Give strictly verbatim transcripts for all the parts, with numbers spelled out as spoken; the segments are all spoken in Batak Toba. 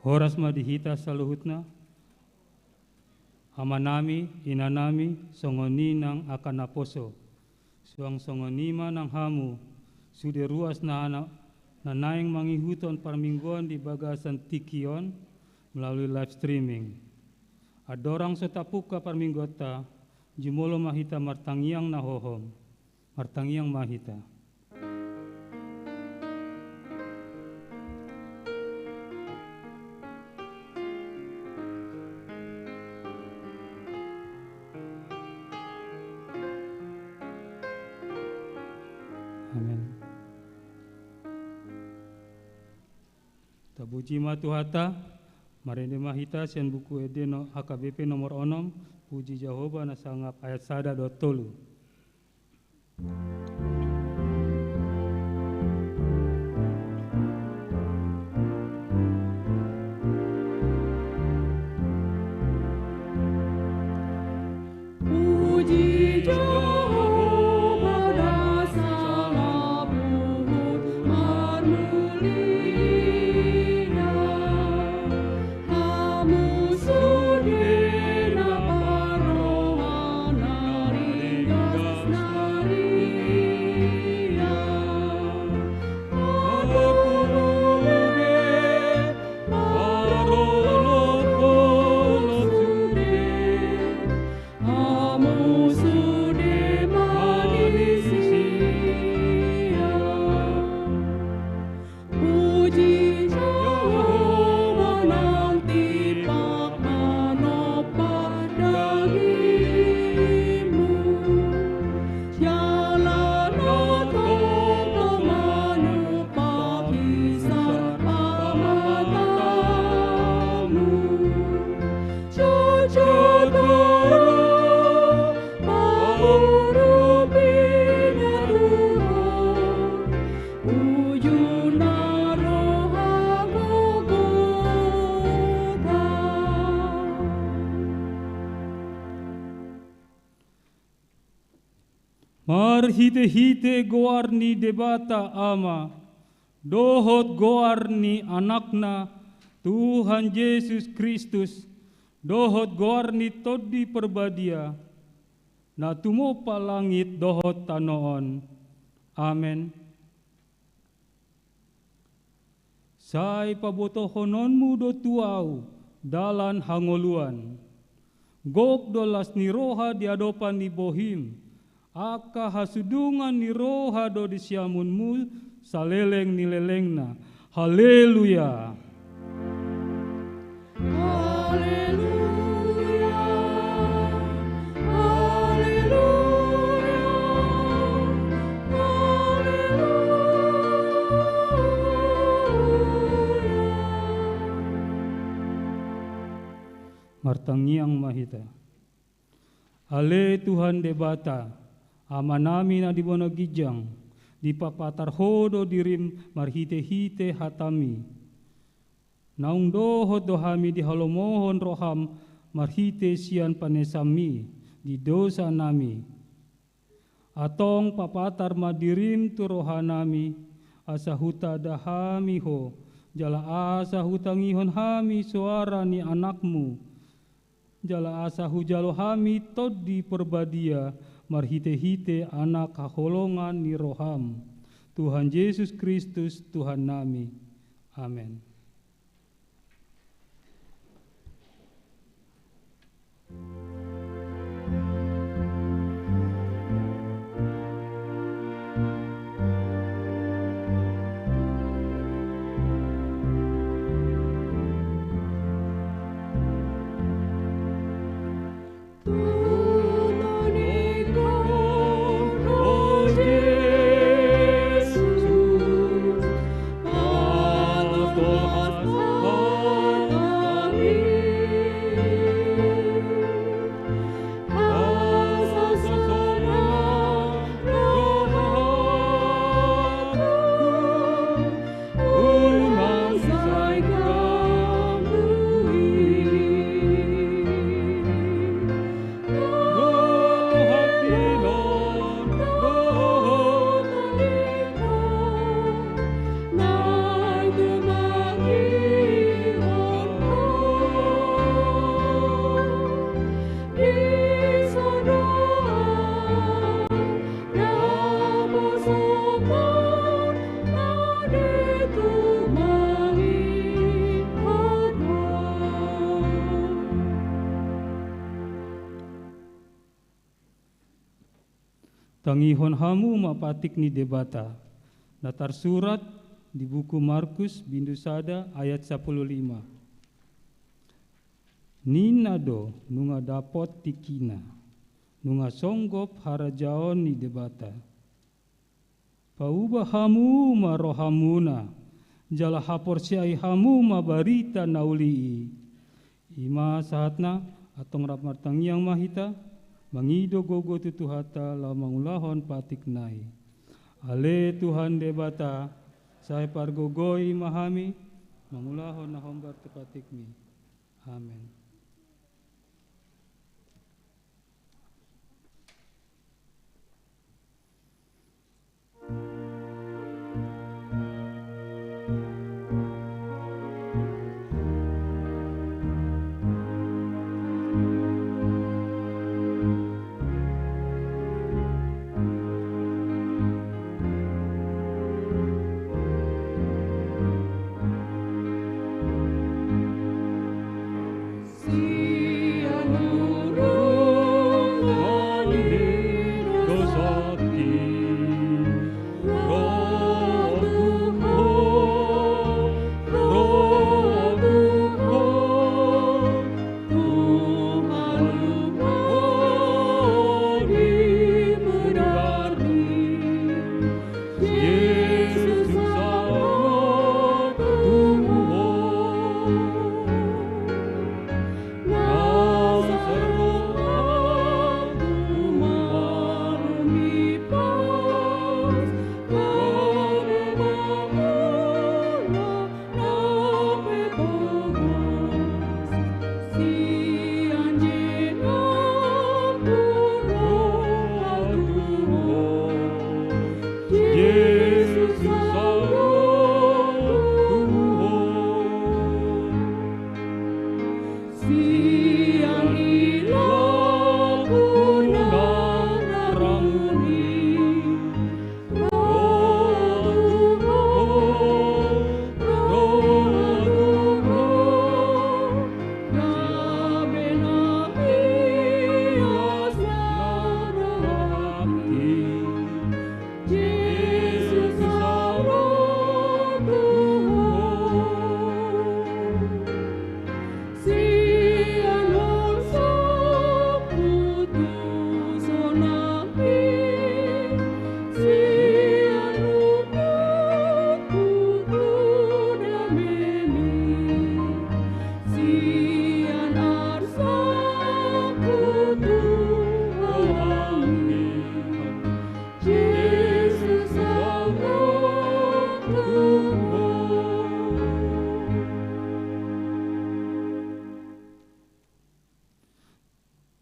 Horas ma di hita saluhutna, amanami, inanami, songon i nang angka naposo. Suang songon i ma nang hamu, sude ruas na, na, na naeng mangihuthon parmingguan di bagasan tingki on melalui live streaming. Andorang so tapungka parmingguanta, jumolo ma hita martangiang na hohom. Martangiang ma hita. Amen. Tapuji ma Tuhanta, marende ma hita sian buku ende no-, H K B P nomor onom, Puji Jahowa na sangap, ayat sada dohot tolu. Puji Jahowa na sangap uhum marmulia. Hamu sude na parroha na ringgas na ria. Hamu sude parolopolop sude. Hamu sude manisia. Puji Jahowa nang tipak manompa dagingmu. Jala na tongtong manompa hisar pamatamu. Jojor do roha pangurupi na Tuhan, uju na roha gogotan. Marhitehite goar ni Debata Ama, dohot goar ni Anakna, Tuhan Jesus Kristus, dohot goar ni Tondi Parbadia, na tumompa langit dohot tano on. Amen. Sai pabotohononmu do tu ahu dalan hangoluan. Gok do las ni roha di adopan ni bohim, angka hasundungan ni roha do di siamunmu saleleng ni lelengna. Haleluya. Haleluya, haleluya, haleluya. Martangiang ma hita. Ale Tuhan Debata, Amanami na di banua ginjang, dipapatar Ho do dirim marhitehite hataMi. Naung dohot do hami dihalomohon rohaM marhite sian panesanMi di dosanami. Antong papatar ma dirim tu rohanami, asa hutanda hami Ho, jala asa hutangihon hami soara ni AnakMu, jala asa hujalo hami Tondi Parbadia marhitehite Anak haholongan ni rohaM, Tuhan Jesus Kristus Tuhannami. Amen. Tangihon hamu ma patik ni Debata, na tarsurat di buku Markus bindu sada ayat sampulu lima. Ninna do nunga dapot tingkina, nunga songgop harajaon ni Debata. Pauba hamu ma rohamuna, jala haporseai hamu ma barita na uli i. I ma sahatna, antong rap martangiang ma hita, mangido gogo tu Tuhanta laho mangulahon patikna i. Ale Tuhan Debata, sai pargogoi ma hami, mangulahon na hombar tu patikmi. Amen.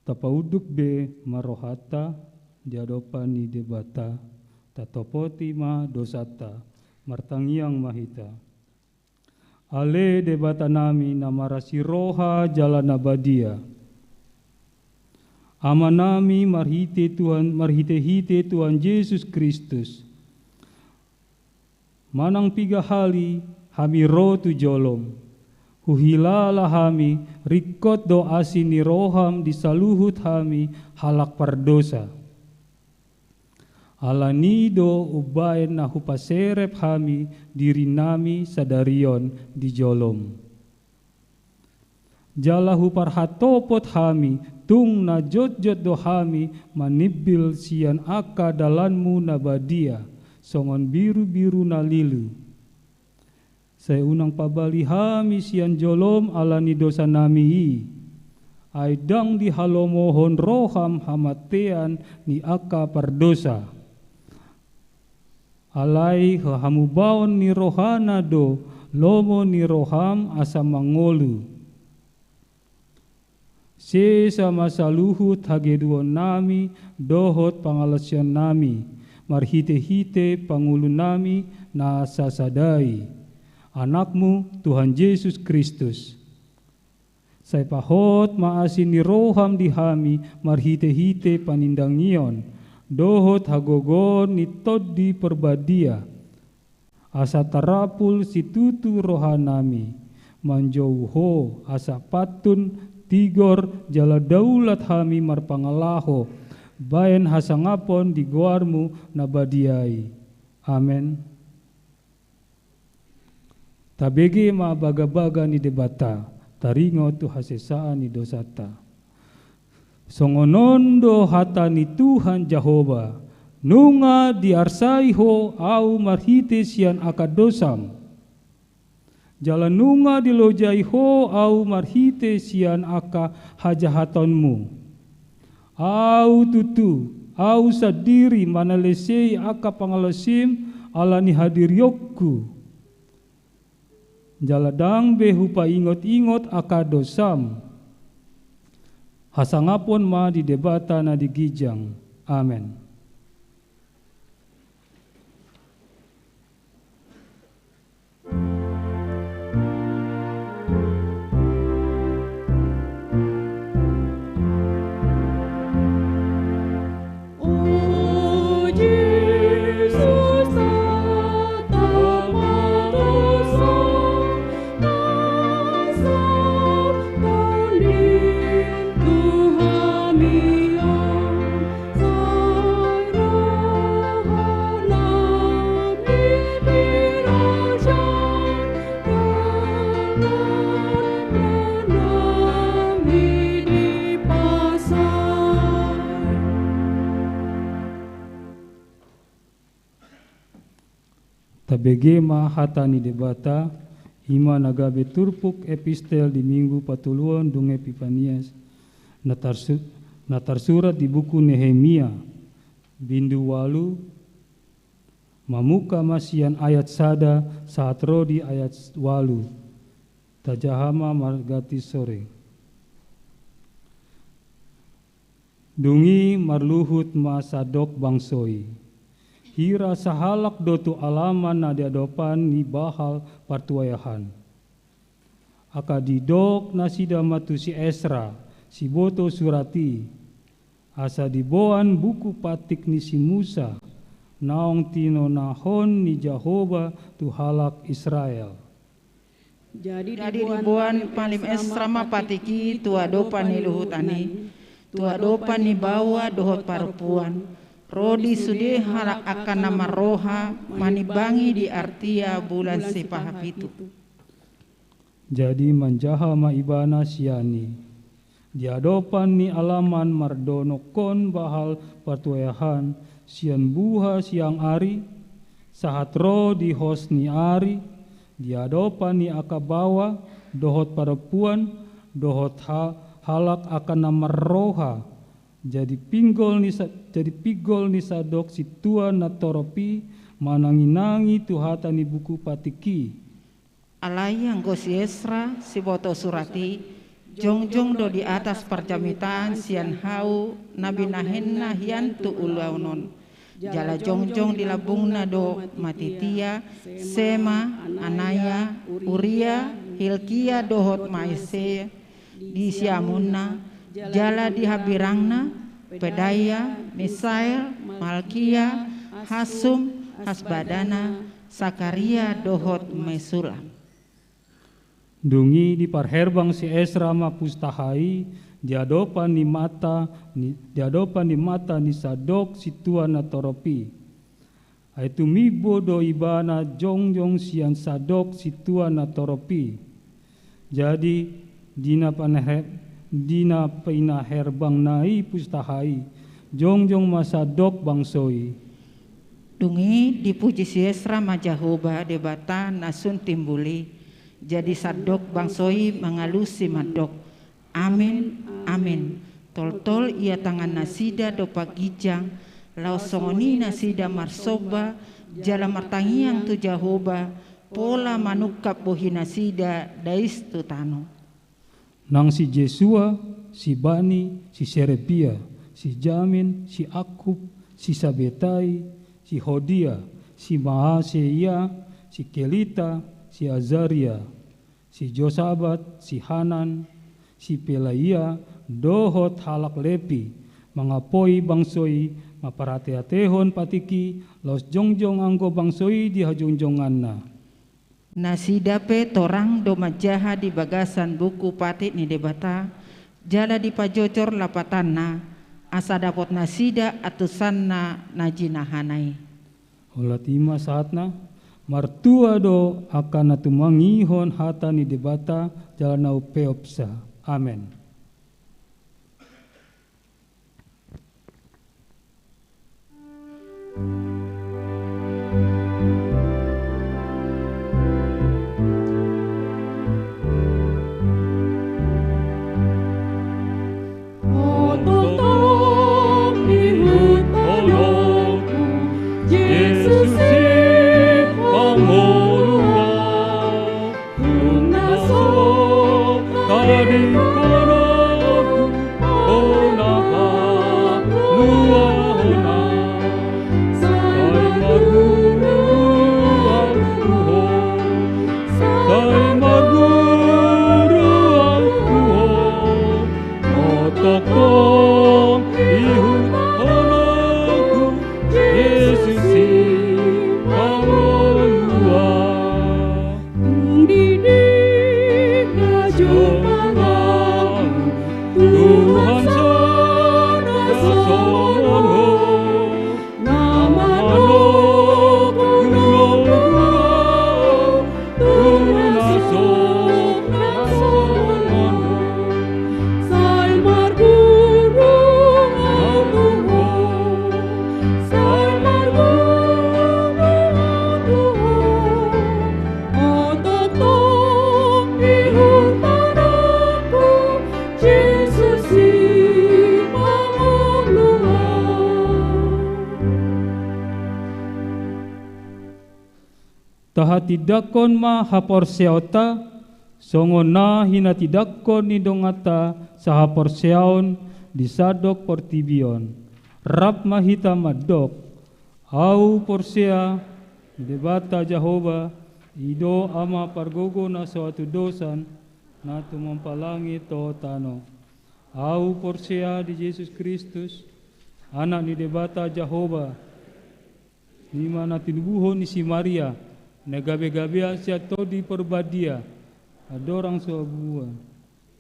Tapaunduk be ma rohanta di adopan ni Debata, tatopoti ma dosanta, martangiang ma hita. Ale Debatanami na marasi roha jala na badia. Amanami marhite Tuhan, marhitehite Tuhan Jesus Kristus. Manang piga hali hami ro tu jolom, huhilala hami ringkot do asi ni roham di saluhut hami halak pardosa. Alani do umbaen na hupaserep hami dirinami sadari on di jolom. Jala huparhatopot hami, tung na jotjot do hami manimbil sian angka dalanmu na badia, songon birubiru na lilu. Sai unang pabali hami sian jolom alani dosanami i, ai ndang dihalomohon roham hamatean ni angka pardosa. Alai hamubaon ni rohana do lomo ni roham asa mangolu. Sesa ma saluhut hagedukonnami dohot pangalaosionnami, marhitehite pangulunami na sasada i, Anakmu Tuhan Jesus Kristus. Sai pahot ma asi ni roham di hami marhitehite panindangion, dohot hagogoon ni Tondi Parbadia. Asa tarapul situtu rohanami, manjou Ho asa pantun, tigor, jala daulat hami marpangalaho, baen hasangapon di goarmu na badia i. Amen. Tabege ma bagabaga ni Debata, taringot tu hasesaan ni dosanta. Songon on do hata ni Tuhan Jahowa: Nunga diarsai ho ahu marhite sian angka dosam, jala nunga dilojai ho ahu marhite sian angka hajahatonmu. Ahu tutu, ahu sandiri manalesei angka pangalaosim ala ni hadirionku, jala ndang be hupaingot-ingot angka dosam. Hasangapon ma di Debata na di ginjang. Amen. Tabege ma hata ni Debata, i ma na gabe turpuk epistel di Minggu patoluhon dung Epipanias, na tarsu-, na tarsurat di buku Nehemia, bindu ualu, mamungka ma sian ayat sada sahat ro di ayat ualu. Tajaha ma marganti sore. Dung i marluhut ma Sadok bangso i. Hira sahalak do tu alaman na di adopan ni bahal partuayahan. Angka didok nasida ma tu si Esra, siboto surat i, asa diboan buku patik ni si Musa, naung tinonahon ni Jahowa tu halak Israel. Jadi diboan palim Esra ma patik i tu adopan ni luhutan i, tu adopan ni baoa dohot parompuan, ro di sude halak angka na marroha manimbangi di artia bulan sipahapitu. Jadi manjaha ma ibana sian i di adopan ni alaman mardonokkon bahal partuayahan, sian buha siang ari sahat ro di hos ni ari, di adopan ni angka baoa dohot parompuan, dohot ha-, halak angka na marroha. Jadi pinggol ni sa-, jadi pinggol ni Sadok sintua na torop i manangi-nangi tu hata ni buku patik i. Alai anggo si Esra, siboto surat i, jongjong do di atas parjamitaan sian hau na binahenna hian tu ulaon on. Jala jongjong di lambungna do Matitia, Sema, Anaya, Uria, Hilkia dohot Maese, di siamunna, jala di hambirangna, Pedaia, Misael, Malkia, Hasum, Hasbadana, Sakaria dohot Mesulam. Dung i diparherbang si Esra ma pustaha i di adopan ni mata ni, di adopan ni mata ni Sadok sintua na torop i. Ai tumimbo do ibana jongjong sian Sadok sintua na torop i. Jadi di na panahe-, di na pinaherbangna i pustaha i, jongjong ma Sadok bangso i. Dung i dipuji si Esra ma Jahowa Debata na sun timbul i. Jadi Sadok bangso i mangalusi mandok: Amen, amen. Toltol ia tangannasida dompak ginjang, laos songon i nasida marsomba jala martangiang tu Jahowa, pola manungkap bohinasida dais tu tano. Nang si Jesua, si Bani, si Serebia, si Jamin, si Akkub, si Sabetai, si Hodia, si Maaseia, si Kelita, si Azaria, si Josabat, si Hanan, si Pelaia, dohot halak Lepi, mangapoi bangso i, mangparate-atehon patik i, laos jongjong anggo bangso i di hajongjonganna. Nasida pe torang do manjaha di bagasan buku patik ni Debata, jala dipajojor lapatanna, asa dapot nasida antusanna na jinahana i. Olat i ma sahatna, martua do angka na tumangihon hata ni Debata jala na umpeopsa. Amen. Tongtong ihut holongku, Jesus i pangoluan. Tung na so tadingkon ahu, hona paluahon ahu. Sai marguru ahu tu Ho, sai marguru ahu tu Ho. Tongtong ihut holongku, Jesus i pangoluan. Tung diding na jumpa ahu, Tuhan sada songon Ho. Na manogoi holongku, tung na so, na songon Ho. Sai marguru ahu tu Ho, sai marguru ahu tu Ho. Tongtong ihut holongku, Jesus i pangoluan. Tahatindangkon ma haporseaonta, songon na hinatindangkon ni donganta sahaporseaon di sandok portibi on. Rap ma hita mandok: Ahu porsea, Debata Jahowa, i do Ama pargogo na so hatudosan, na tumompa langit dohot tano. Ahu porsea di Jesus Kristus, Anak ni Debata Jahowa, i ma na tinubuhon ni si Maria, na gabegabean sian Tondi Porbadia, andorang so habubuhan.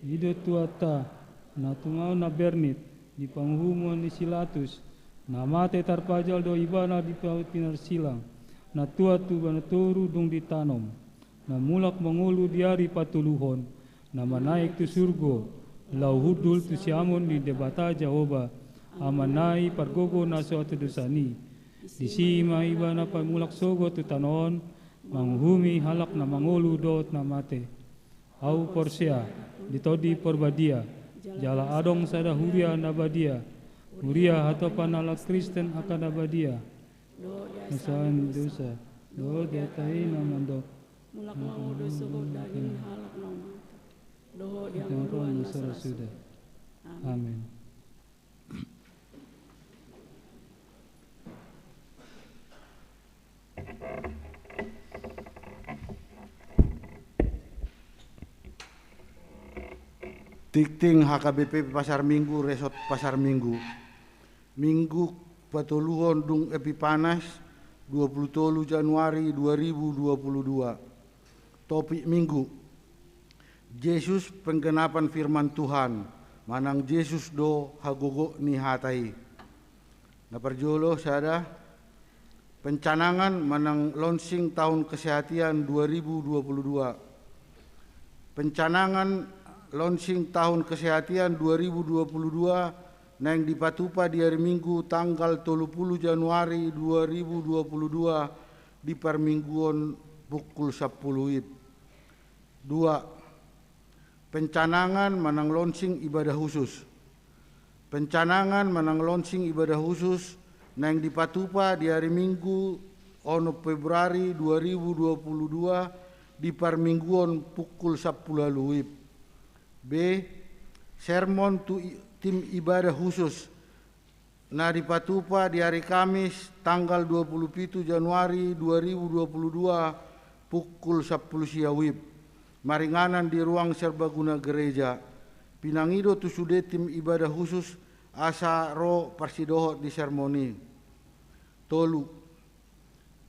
I do Tuhanta, na tumaon na bernit di panguhumon ni si Latus, na mate tarpajal do Ibana di pa-, pinarsilang, na tuat tu bana toru dung ditanom, na mulak mangolu di ari patoluhon, na manaek tu surgo, laho hundul tu siamun ni Debata Jahowa, Amana i pargogo na so hatudosan i. Disi ma Ibana pamulak sogot tu tano on, manguhumi halak na mangolu dohot na mate. Ahu porsea di Tondi Porbadia, jala adong sada huria na badia, huria hatopan halak Kristen angka na badia. Dohot di hasesaan ni dosa, dohot di hata i na mandok: Mulak ma Ho do sogot daging ni halak na umanta, dohot di hangoluan na so ra suda. Amen. Tingting H K B P Pasar Minggu, Resort Pasar Minggu. Minggu patoluhon dung Epipanes, dua pulu tolu Januari dua ribu dua pulu dua. Topik minggu: Jesus, penggenapan firman Tuhan, manang Jesus do hagogot ni hata i. Na parjolo sada, pencanangan manang launching tahun kesehatan dua ribu dua pulu dua. Pencanangan launching tahun kesehatan dua ribu dua pulu dua naeng dipatupa di ari Minggu tanggal tolu pulu Januari dua ribu dua pulu dua di parmingguon pukul sampulu WIB. Dua, pencanangan manang launching ibadah khusus. Pencanangan manang launching ibadah khusus naeng dipatupa di ari Minggu onom Februari dua ribu dua pulu dua di parmingguon pukul sampulu ualu WIB. B, sermon tu i-, tim ibadah khusus na dipatupa di ari Kamis tanggal dua pulu pitu Januari dua ribu dua pulu dua pukul sampulu sia WIB, maringanan di ruang serbaguna gereja. Pinangido tu sude tim ibadah khusus asa ro parsidohot di sermon i. Tolu,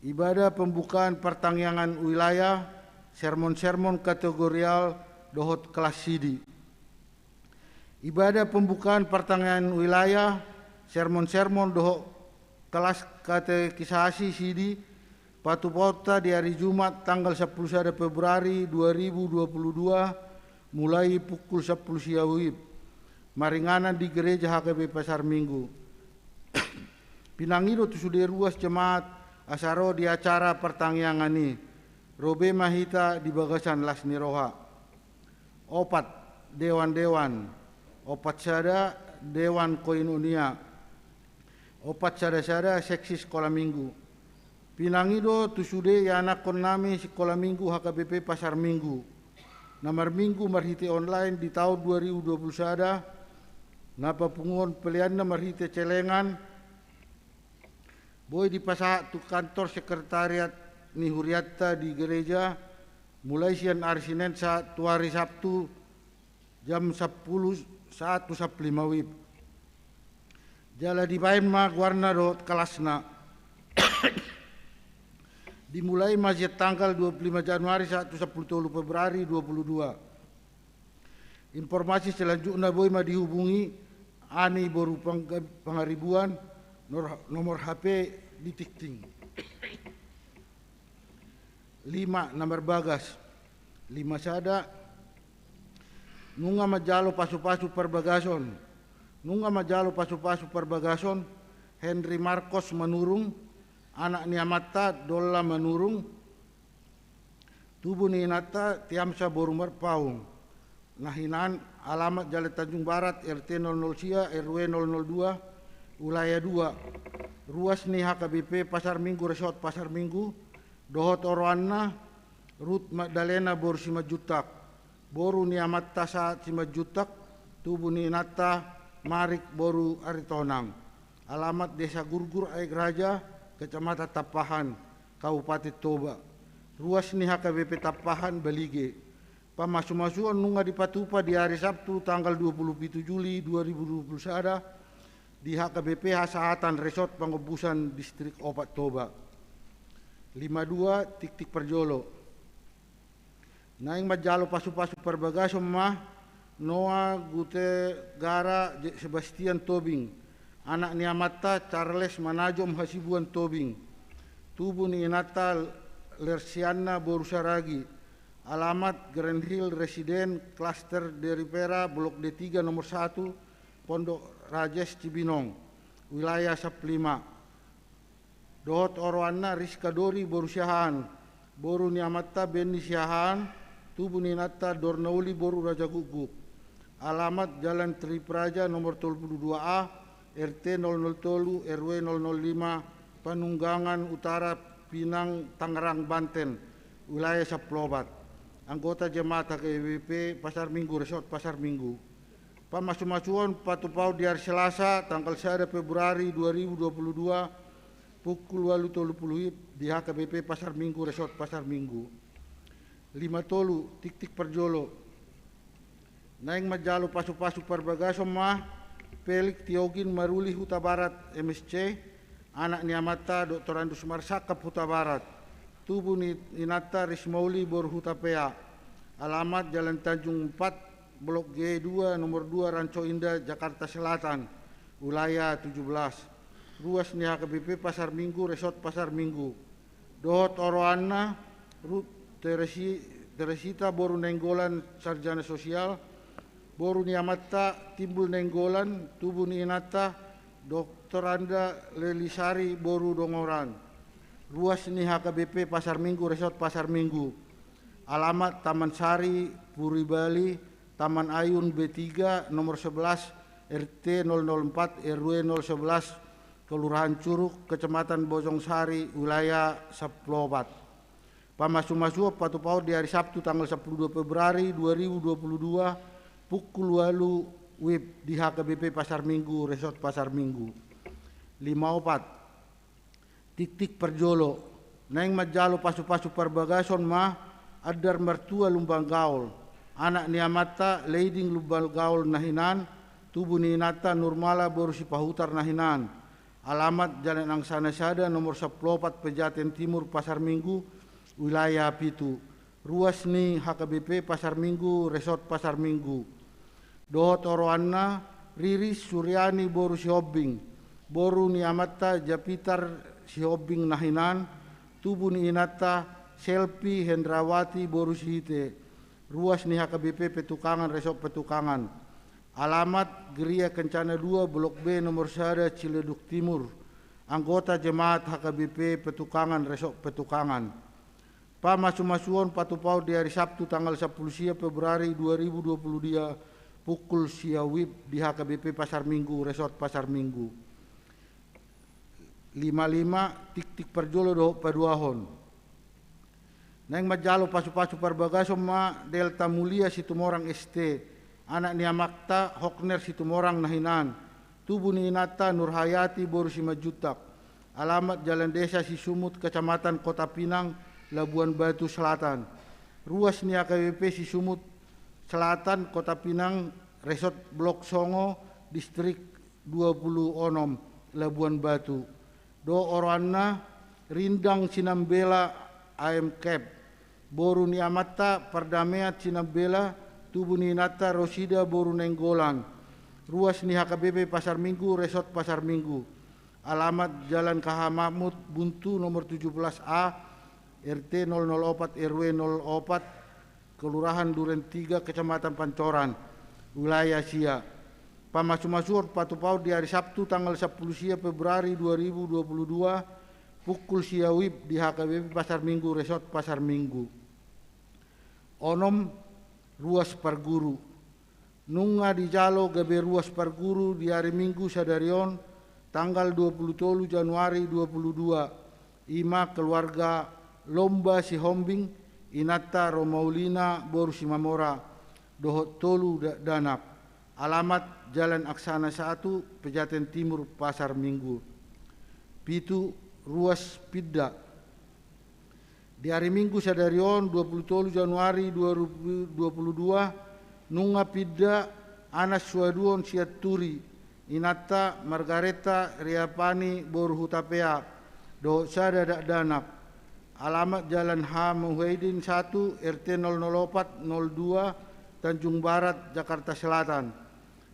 ibadah pembukaan partangiangan wilayah, sermon-sermon kategorial dohot kelas sidi. Ibadah pembukaan partangiangan wilayah, sermon-sermon dohot kelas katekisasi sidi patupaonta di ari Jumat tanggal sampulu sada Februari dua ribu dua pulu dua, mulai pukul sampulu sia WIB, maringanan di Gereja H K B P Pasar Minggu. Pinangido tu sude ruas jemaat asa ro di acara partangiangan i, ro be ma hita di bagasan las ni roha. Opat, dewan-dewan. Opat sada, dewan koinonia. Opat sada sada, seksi sikola minggu. Pinangido tu sude ianakkon nami sikola minggu H K B P Pasar Minggu, na marminggu marhite online di taon dua ribu dua pulu sada, na papunguhon peleanna marhite celengan, boi dipasahat tu kantor sekretariat ni hurianta di gereja, mulai sian ari Senen sahat tu ari Sabtu jam sampulu sahat tu sampulu lima WIB. Jala dibaen ma goarna dohot kelasna. Dimulai ma sian tanggal dua pulu lima Januari sahat tu sampulu tolu Februari dua pulu dua. Informasi selanjutna boi ma dihubungi Ani boru Pangga-, Pangaribuan, nor-, nomor H P di tingting. Lima, na marbagas. Lima sada. Nunga manjalo pasu-pasu parbagason. Nunga manjalo pasu-pasu parbagason Henry Marcos Manurung, anak ni amanta Dolla Manurung, tubu ni inanta Tiamsa boru Marpaung, na hinan, alamat Jalan Tanjung Barat, R T nol nol sia, R W nol nol dua, wilayah dua. Ruas ni H K B P Pasar Minggu, Resort Pasar Minggu, dohot oroanna Rut Magdalena boru Simanjuntak, boru ni amanta Sahat Simanjuntak, tubu ni inanta Marik boru Aritonang. Alamat Desa Gurgur Aek Raja, Kecamatan Tampahan, Kabupaten Toba. Ruas ni H K B P Tampahan, Balige. Pamasumasuon nunga dipatupa di ari Sabtu tanggal dua pulu pitu Juli dua ribu dua pulu sada di H K B P Hasahatan Resort Pangombusan Distrik Opat Toba. Lima dua, tiktik parjolo. Naeng manjalo pasu-pasu parbagason ma Noah Gutegara Sebastian Tobing, anak ni amanta Charles Manajom Hasibuan Tobing, tubu ni inanta Lersianna boru Saragi, alamat Grand Hill Resident, Klaster Deripera, Blok D tiga nomor satu, Pondok Rajes Cibinong, wilayah sampulu lima. Dohot oroanna Rizka Dori boru Siahaan, boru ni amanta Benny Siahaan, tubu ni inanta Dornauli boru Rajagukguk. Alamat Jalan Tripraja nomor tolu pulu dua A, R T nol nol tolu, R W nol nol lima, Panunggangan Utara, Pinang, Tangerang, Banten, wilayah sampulu opat. Anggota jemaat H K B P Pasar Minggu, Resort Pasar Minggu. Pamasumasuon patupaon di ari Selasa tanggal sada Februari dua ribu dua pulu dua, pukul ualu tolu pulu WIB di H K B P Pasar Minggu, Resort Pasar Minggu. Lima tolu, tiktik parjolo. Naeng manjalo pasu-pasu parbagason ma Felix Tiogin Maruli Hutabarat M S C, anak ni amanta Doktorandus Marsangkap Hutabarat, tubu ni inanta Rismauli boru Hutapea, alamat Jalan Tanjung Empat, Blok G dua, nomor dua, Rancho Indah, Jakarta Selatan, wilayah tujuh belas. Ruas ni H K B P Pasar Minggu, Resort Pasar Minggu. Dohot oroanna Rut Teresi-, Teresita boru Nainggolan, sarjana sosial, boru ni amanta Timbul Nainggolan, tubu ni inanta Doktoranda Lelisari boru Dongoran. Ruas ni H K B P Pasar Minggu, Resort Pasar Minggu. Alamat Taman Sari, Puri Bali, Taman Ayun B tiga, nomor sebelas, R T nol nol empat, R W nol sebelas, Kelurahan Curug, Kecamatan Bojong Sari, wilayah sampulu opat. Pamasumasuon patupaon di ari Sabtu tanggal sampulu dua Februari dua ribu dua pulu dua, pukul ualu WIB di H K B P Pasar Minggu, Resort Pasar Minggu. Lima opat, tiktik parjolo. Naeng manjalo pasu-pasu parbagason ma Andar Martua Lumban Gaol, anak ni amanta Leiding Lumban Gaol na hinan, tubu ni inanta Nurmala boru Sipahutar na hinan. Alamat Jalan Angsana Sada, nomor sampulu opat, Pejaten Timur, Pasar Minggu, wilayah pitu. Ruas ni H K B P Pasar Minggu, Resort Pasar Minggu. Dohot oroanna, Riris Suryani boru Sihombing, boru ni amanta Japitar Sihombing na hinan, tubu ni inanta Selvi Hendrawati boru Sihite, ruas ni H K B P Petukangan, Resort Petukangan. Alamat, Geria Kencana dua, Blok B, nomor sada, Ciledug Timur. Anggota jemaat H K B P Petukangan, Resort Petukangan. Pamasumasuon patupaon di ari Sabtu tanggal sampulu sia Februari dua ribu dua puluh dua, pukul sia WIB di H K B P Pasar Minggu, Resort Pasar Minggu. Lima lima, tiktik parjolo dohot paduahon. Naeng manjalo pasupasu parbagason ma Delta Mulia Situmorang S T, anak ni amanta Hokner Situmorang na hinan, tubu ni inanta Nurhayati boru Simanjuntak. Alamat, Jalan Desa Sisumut, Kecamatan Kota Pinang, Labuan Batu Selatan. Ruas ni H K B P Sisumut Selatan, Kota Pinang, Resort Blok Songo, Distrik dua pulu onom, Labuan Batu. Dohot oroanna, Rindang Sinambela, A M Kep. Boru ni amanta Pardamean Sinambela, tubu ni inanta Rosida boru Nainggolan. Ruas ni H K B P Pasar Minggu, Resort Pasar Minggu. Alamat, Jalan K H Mahmud Buntu, nomor tujuh belas A, R T nol nol opat, R W nol opat, Kelurahan Duren Tiga, Kecamatan Pancoran, wilayah sia. Pamasumasuon patupaon di ari Sabtu tanggal sampulu sia Februari dua ribu dua puluh dua, pukul sia WIB di H K B P Pasar Minggu, Resort Pasar Minggu. Onom, ruas parguru. Nunga dijalo gabe ruas parguru di ari Minggu sadari on, tanggal dua pulu tolu Januari dua pulu dua, i ma keluarga Lomba Sihombing, inanta Romaulina boru Simamora, dohot tolu dakdanak. Alamat, Jalan Aksana satu, Pejaten Timur, Pasar Minggu. Pitu, ruas pinda. Di ari Minggu sadari on, dua pulu tolu Januari dua ribu dua puluh dua, nunga pinda anak suaduon Sianturi, inanta Margareta Riapani boru Hutapea, dohot sada dakdanak. Alamat, Jalan H Muhyiddin satu, R T nol nol opat, nol dua, Tanjung Barat, Jakarta Selatan.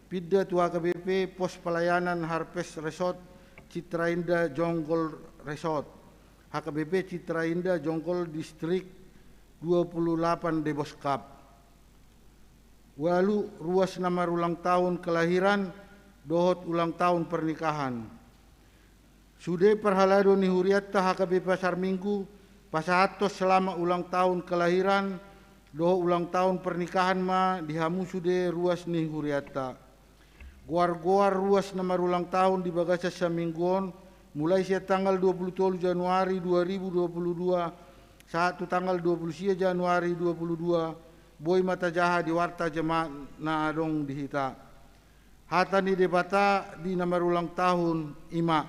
Pinda tu H K B P Pos Pelayanan Harvest Resort, Citra Indah Jonggol Resort. H K B P Citra Indah Jonggol, Distrik dua pulu delapan, Deboskap. Ualu, ruas na marulang tahun kelahiran dohot ulang tahun pernikahan. Sude parhalado ni hurianta H K B P Pasar Minggu, pasahathon selamat ulang tahun kelahiran dohot ulang tahun pernikahan ma di hamu sude ruas ni hurianta. Goar-goar ruas na marulang tahun di bagasan saminggu on, mulai sian tanggal dua puluh tolu Januari dua ribu dua puluh dua sahat tu tanggal dua puluh sia Januari dua puluh dua, boi ma tajaha di warta jemaat na adong di hita. Hata ni Debata di na marulang tahun i ma: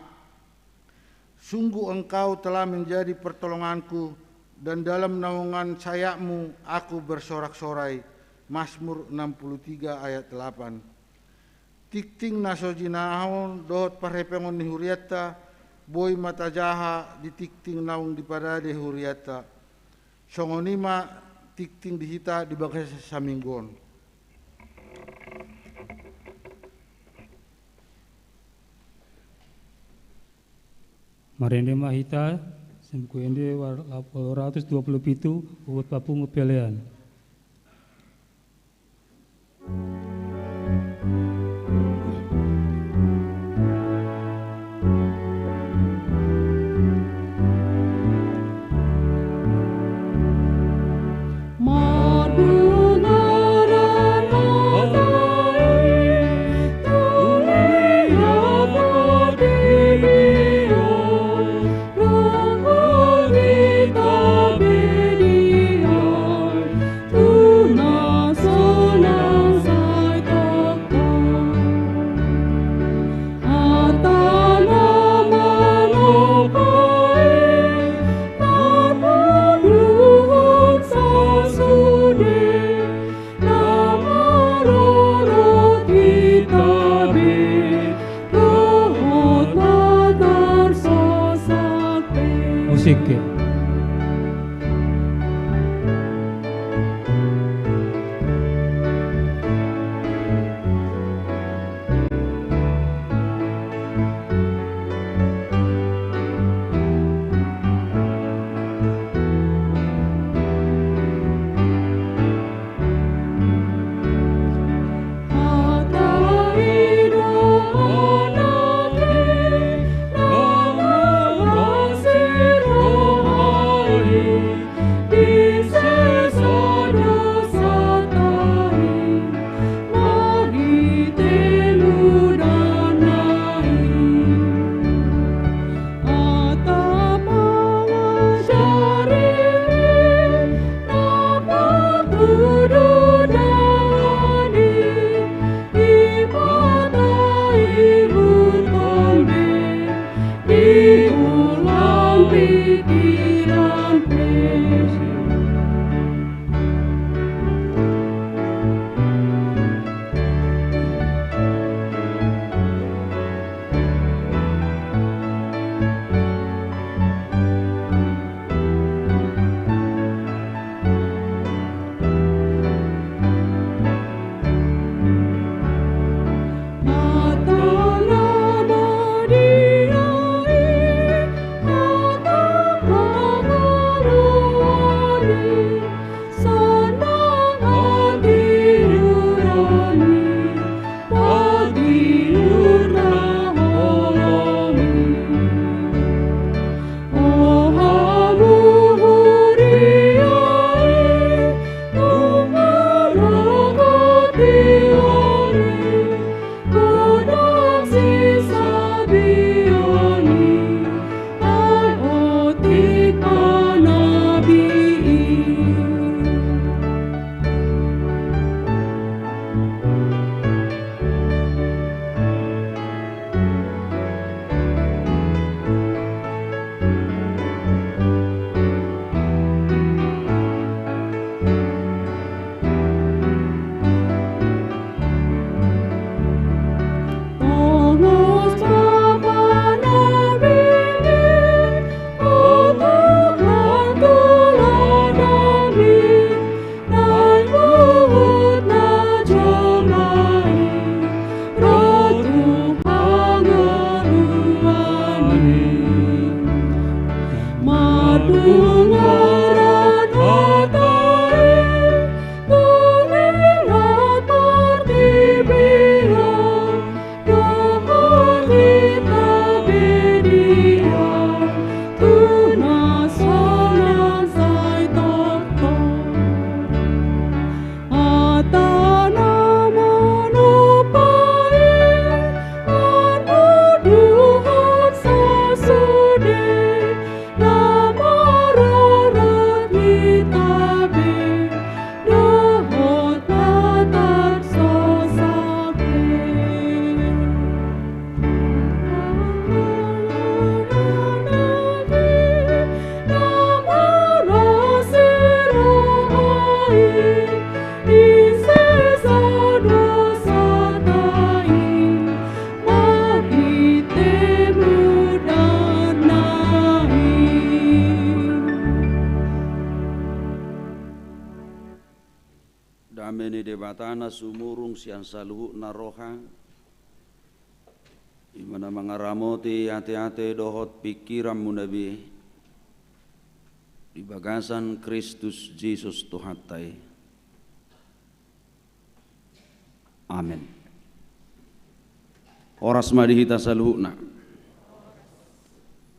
Sungguh Engkau telah menjadi pertolonganku, dan dalam naungan sayap-Mu aku bersorak-sorai. Mazmur enam puluh tiga ayat delapan. Tingting na so jinahahon dohot parhepengon ni hurianta boi ma tajaha di tingting naung dipadade hurianta. Songon i ma tingting di hita di bagasan saminggu on. Marende ma hita sian Buku Ende ualu ratus dua pulu pitu, bobot papungu pelean. Dame ni Debata na sumurung sian saluhutna roha, i ma na mangaramoti ateate dohot pingkiranmuna be, di bagasan Kristus Jesus Tuhanta i. Amen. Horas ma di hita saluhutna.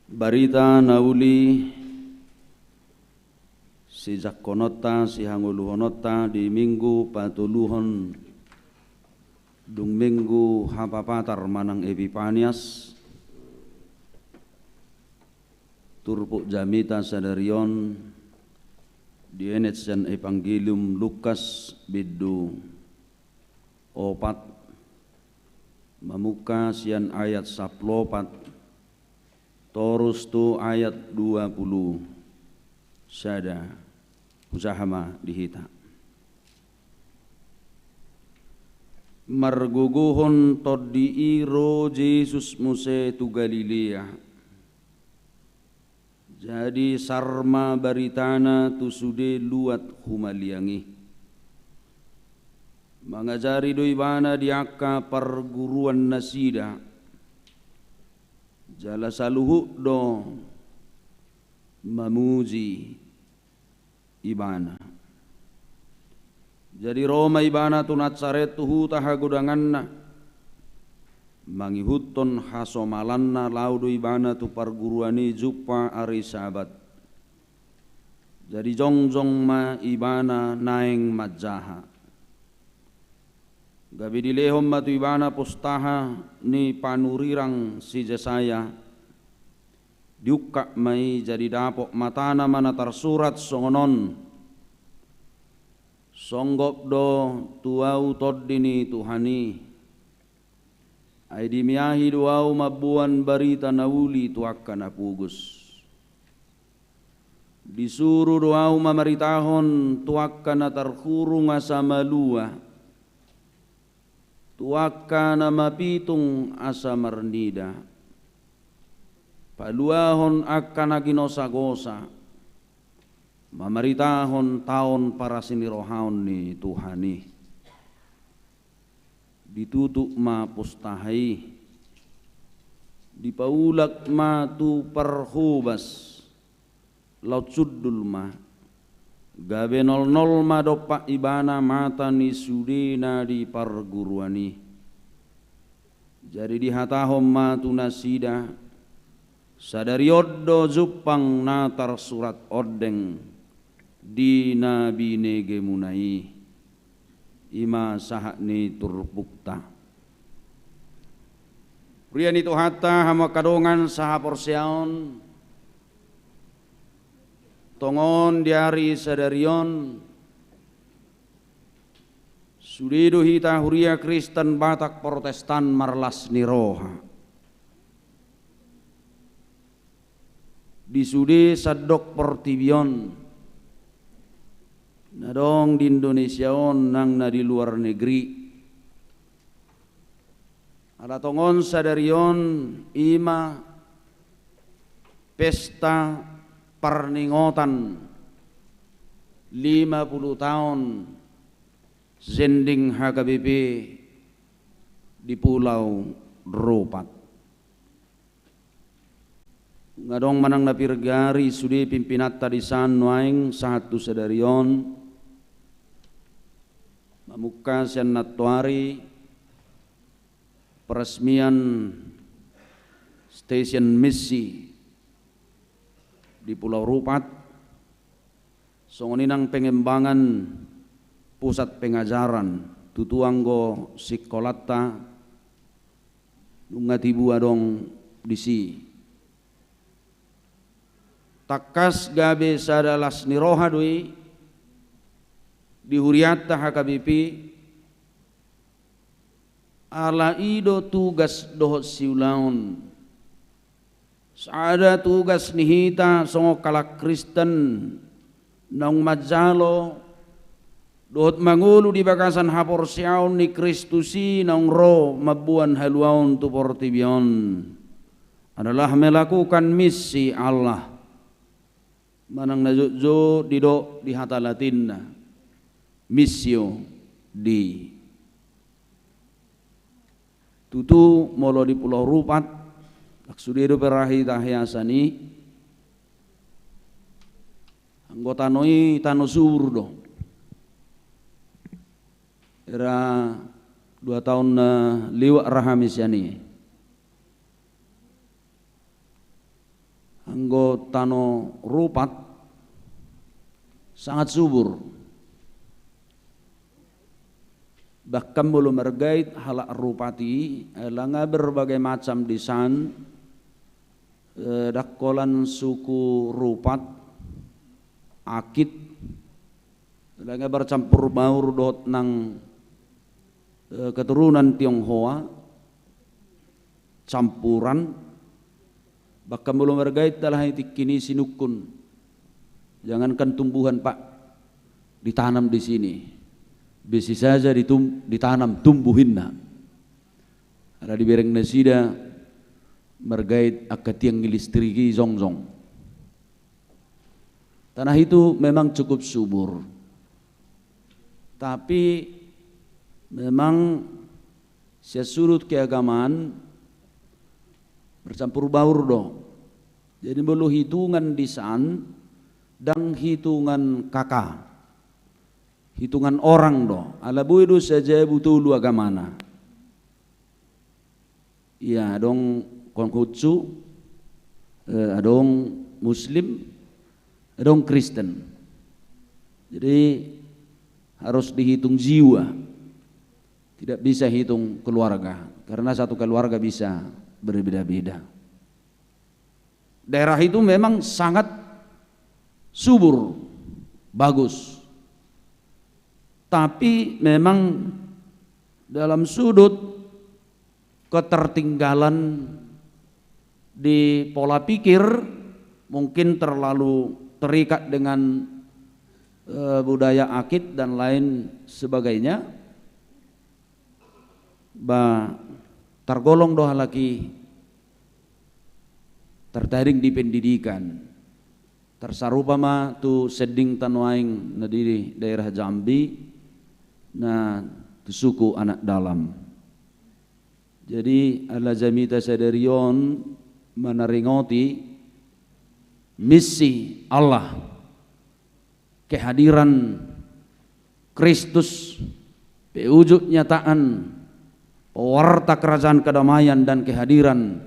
Barita na uli sijangkononta, sihangoluhononta di Minggu patoluhon dung Minggu Hapapatar manang Epipanias, turpuk jamita sadari on dienet sian Evangelium Lukas bindu opat, mamungka sian ayat sampulu opat torus tu ayat dua pulu sada. Hujaha ma di hita. Margogohon tondi i ro Jesus muse tu Galilea. Jadi sar ma baritana tu sude luat humaliang i. Mangajari do ibana di angka parguruannasida, jala saluhut do mamuji ibana. Jadi ro ma ibana tu Nasaret, tu huta hagodanganna. Mangihuthon hasomalanna, laho do ibana tu parguruan i jumpa ari Sabat. Jadi jongjong ma ibana naeng manjaha. Gabe dilehon ma tu ibana pustaha ni panurirang si Jesaya. Diungkap ma i, jadi dapot matana ma na tarsurat songon on: Songgop do tu ahu Tondi ni Tuhan i. Ai dimiahi do ahu mamboan barita na uli tu angka na pogos. Disuru do ahu mamaritahon tu angka na tarhurung asa malua, tu angka na mapitung asa marnida, paluahon angka na ginosagosa, mamaritahon taon parasinirohaon ni Tuhan i. Ditutup ma pustaha i, dipaulak ma tu parhobas, laut sundul ma, gabe nolnol ma dompak ibana mata ni sude na di parguruan i. Jadi dihatahon ma tu nasida: Sadari on do jumpang na tarsurat ondeng di na binegemuna i. I ma sahat ni turpukta. Huria ni Tuhanta, hamu angka dongan sahaporseaon, tongon di ari sadari on, sude do hita huria Kristen Batak Protestan marlas ni roha. Di sude sandok portibi on, na adong di Indonesia on nang na di luar negeri. Ala tongon sadari on i ma pesta parningotan lima pulu taon zending H K B P di Pulau Rupat. Nga adong manang na pir gari sude pimpinanta di san nuaeng sahat tu sadari on, mamungka sian nantoari peresmian stesen misi di Pulau Rupat, songon i nang pengembangan pusat pengajaran, tutu anggo sikolanta nunga tibu adong disi. Tangkas gabe sada las ni roha do i di hurianta H K B P, ala i do tugas dohot siulaon. Sada tugas ni hita songon halak Kristen naung manjalo dohot mangolu di bagasan haporseaon ni Kristus i naung ro mamboan haluaon tu portibi on adalah melakukan misi Allah. Manang na jotjot didok di hata Latinna, Missio Dei. Tutu molo di Pulau Rupat, sude dope ra hita hiasan i, anggo tano i tano subur do. Era dua taon na liwat ra hami sian i. Anggo tano Rupat sangat subur. Bahkan molo margait halak Rupat i, eh, langa berbagai macam disan, eh, ndang holan suku Rupat, Akit, langa bercampur baur dohot nang, eh, keturunan Tionghoa, campuran, bahkan molo margait alai tingki i sinungkun. Jangankan tumbuhan, Pak, ditanam di sini. Besi saja ditum-, ditanam tumbuh inna. Ala dibereng nasida margait angka tiang listrik i jongjong. Tanah itu memang cukup subur. Tapi memang sian sudut keagamaan bercampur baur do. Jadi molo hitungan disan, ndang hitungan K K. Hitungan orang do. Ala boi do sajabu tolu agamana. Ia, adong Konghucu, eh, adong Muslim, adong Kristen. Jadi harus dihitung jiwa. Tidak bisa hitung keluarga, karena satu keluarga bisa berbeda-beda. Daerah itu memang sangat subur, bagus. Tapi memang dalam sudut ketertinggalan di pola pikir, mungkin terlalu terikat dengan, eh, budaya Akit dan lain sebagainya. Ba, targolong do halak i tartaring di pendidikan. Tarsarupa ma tu sending tano aing na di daerah Jambi, na tu suku Anak Dalam. Jadi, ala jamita sadari on manaringoti misi Allah, kehadiran Kristus, pewujud nyataan pewarta kerajaan kedamaian dan kehadiran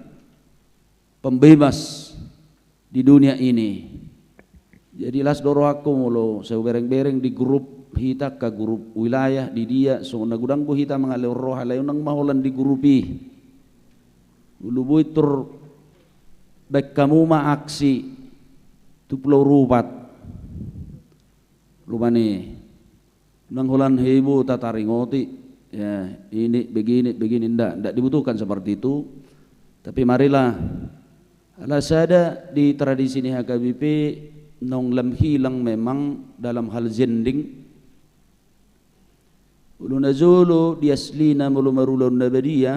pembebas di dunia ini. Jadi las do rohangku molo sai hubereng-bereng di grup hita, angka grup wilayah di dia, songon na godang do hita mangalehon roha, alai unang ma holan di grup i. Ulu boi tor baen hamu ma aksi tu Pulau Rupat. Rupani unang holan heboh tataringoti, ya, ini begini, begini, ndak, ndak dibutuhkan seperti itu. Tapi marilah, ala sada di tradisi ni H K B P naung lam hilang memang dalam hal zending. Ulu na jolo di aslina molo marulaon na badia,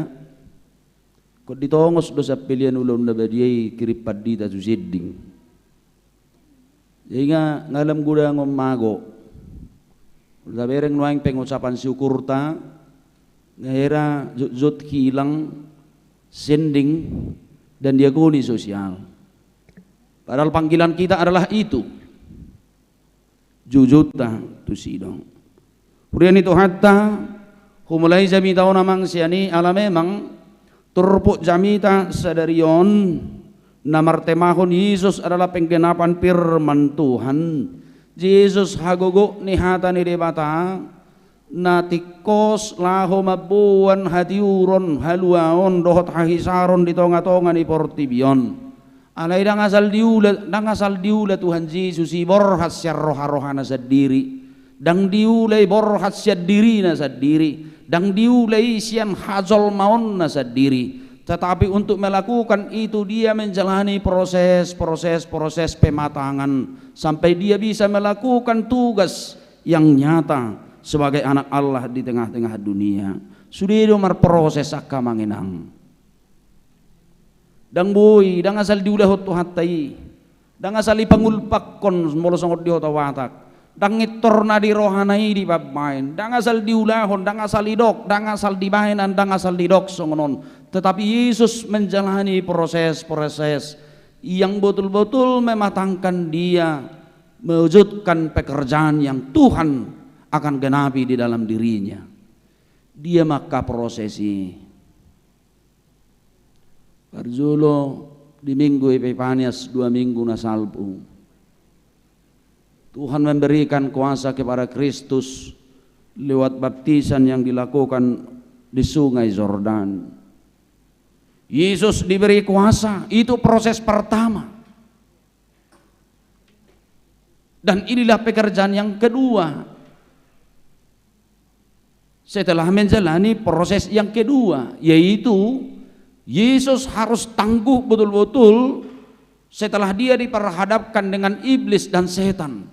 ingkon ditongos do sampelian ulaon na badia i kirim pandita tu zending. Jadi nga, nga lam godang on mago. Tabereng nuaeng pengucapan syukurta, nga hera jotjot hilang zending dan diakoni sosial. Padahal panggilan kita adalah itu. Jujunta tusi do. Huria ni Tuhanta, humulai jamita on amang sian i, ala memang turpuk jamita sadari on na martemahon Yesus adalah penggenapan firman Tuhan. Yesus hagogoon ni hata ni Debata, na tingkos laho mamboan hatiuron, haluaon dohot hahisaron di tongatonga ni portibi on. Alai ndang asal diula, ndang asal diula Tuhan Jesus i borhat sian roharohana sandiri. Ndang diula i borhat sian dirina sandiri. Ndang diula i sian hajolmaonna sandiri. Tetapi untuk melakukan itu, dia menjalani proses, proses, proses pematangan sampai dia bisa melakukan tugas yang nyata sebagai anak Allah di tengah-tengah dunia. Sude do marproses angka amang inang. Ndang boi, ndang asal diulahon Tuhanta i. Ndang asal ipangulpakkon molo songon di Hota Batak. Ndang intor na di rohana i dipambaen, ndang asal diulahon, ndang asal didok, ndang asal dibaen, ndang asal didok songon on. Tetapi Yesus menjalani proses-proses yang betul-betul mematangkan dia mewujudkan pekerjaan yang Tuhan akan genapi di dalam dirinya. Dia maka proses i. Parjolo di Minggu Epipanias, dua minggu na salpu, Tuhan memberikan kuasa kepada Kristus lewat baptisan yang dilakukan di Sungai Jordan. Yesus diberi kuasa, itu proses pertama. Dan inilah pekerjaan yang kedua. Setelah menjalani proses yang kedua, yaitu Yesus harus tangguh betul-betul setelah dia diperhadapkan dengan iblis dan setan.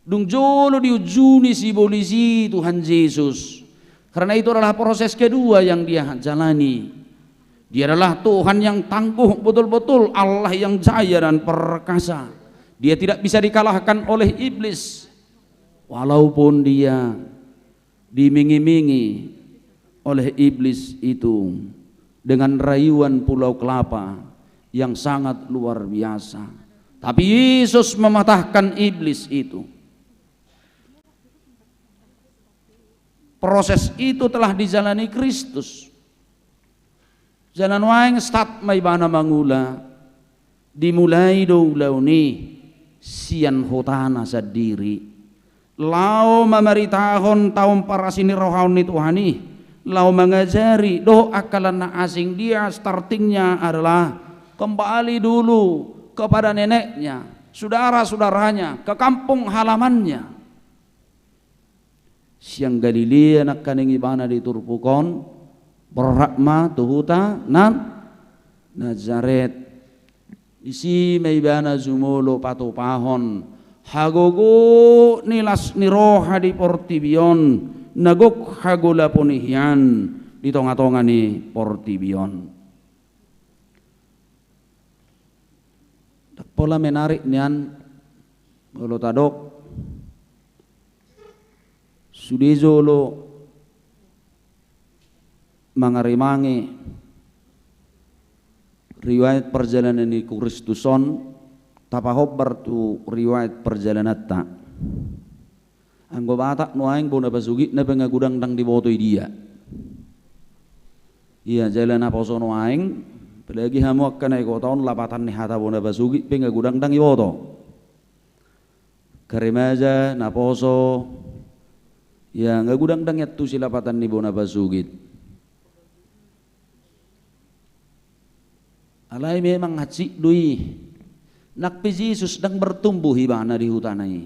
Dung jolo diujuni sibolis i Tuhan Yesus. Karena itu adalah proses kedua yang dia jalani. Dia adalah Tuhan yang tangguh betul-betul, Allah yang jaya dan perkasa. Dia tidak bisa dikalahkan oleh iblis. Walaupun dia diiming-imingi oleh iblis itu dengan rayuan pulau kelapa yang sangat luar biasa. Tapi Yesus mematahkan iblis itu. Proses itu telah dijalani Kristus. Jala nuaeng start ma ibana mangula, dimulai do ulaon i sian hutana sandiri. Laho mamaritahon tao parasinirohaon ni Tuhan i, laho mangajari dohot angka na asing, dia startingnya adalah kembali dulu kepada neneknya, saudara-saudaranya, ke kampung halamannya. Sian Galilea nangkaning ibana di turpuk on, borhat ma tu huta Nan-, Nazaret. Disi ma ibana jumolo patupahon hagogoon ni las ni roha di portibi on, na gok hagolapon i hian di tonga-tonga ni portibi on. Ndang pola menarik nian molo tadok, sude jolo mangarimangi riwayat perjalanan ni Kristus on, tapahombar tu riwayat perjalananta. Anggo Batak nuaeng bona pasogitna pe nga godang ndang diboto i dia. Ia jala naposo nuaeng, apalagi hamu angka na di kota on, lapatan ni hata bona pasogit pe nga godang ndang diboto. Karemaja, naposo, ia nga godang ndang iantusi lapatan ni bona pasogit. Alai memang hansit do i. Nang pe Jesus ndang bertumbuh ibana di hutana i.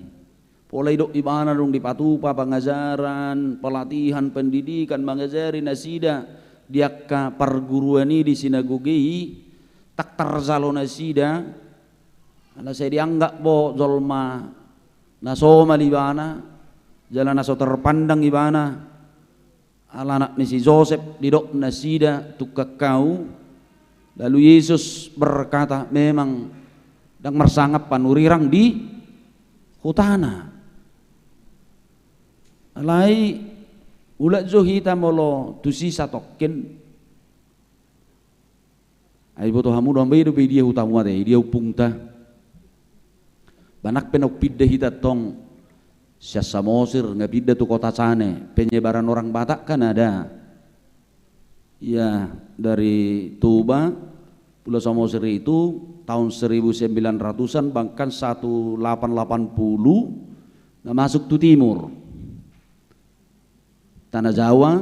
Pola didok ibana dung dipatupa pangajaran, pelatihan, pendidikan, mangajari nasida di angka parguruan i di sinagoga i, ndang tarjalo nasida, ala sai dianggap do jolma na somal ibana, jala na so terpandang ibana. Ala anak ni si Josep didok nasida tungkang hau. Lalu Yesus berkata, memang ndang marsangap panurirang di hutana. Alai, mulak jo hita molo tusi satongkin. Ai boto hamu do, ambai dope idia hutamu ate, idia ompungta. Ba nang pe na umpinda hita tong sian Samosir nga pinda tu Kota Cane, penyebaran orang Batak kan ada. Ya, dari Toba, Pulau Samosir itu tahun seribu sembilan ratusan, bahkan satu delapan delapan puluh, nga masuk tu timur. Tanah Jawa,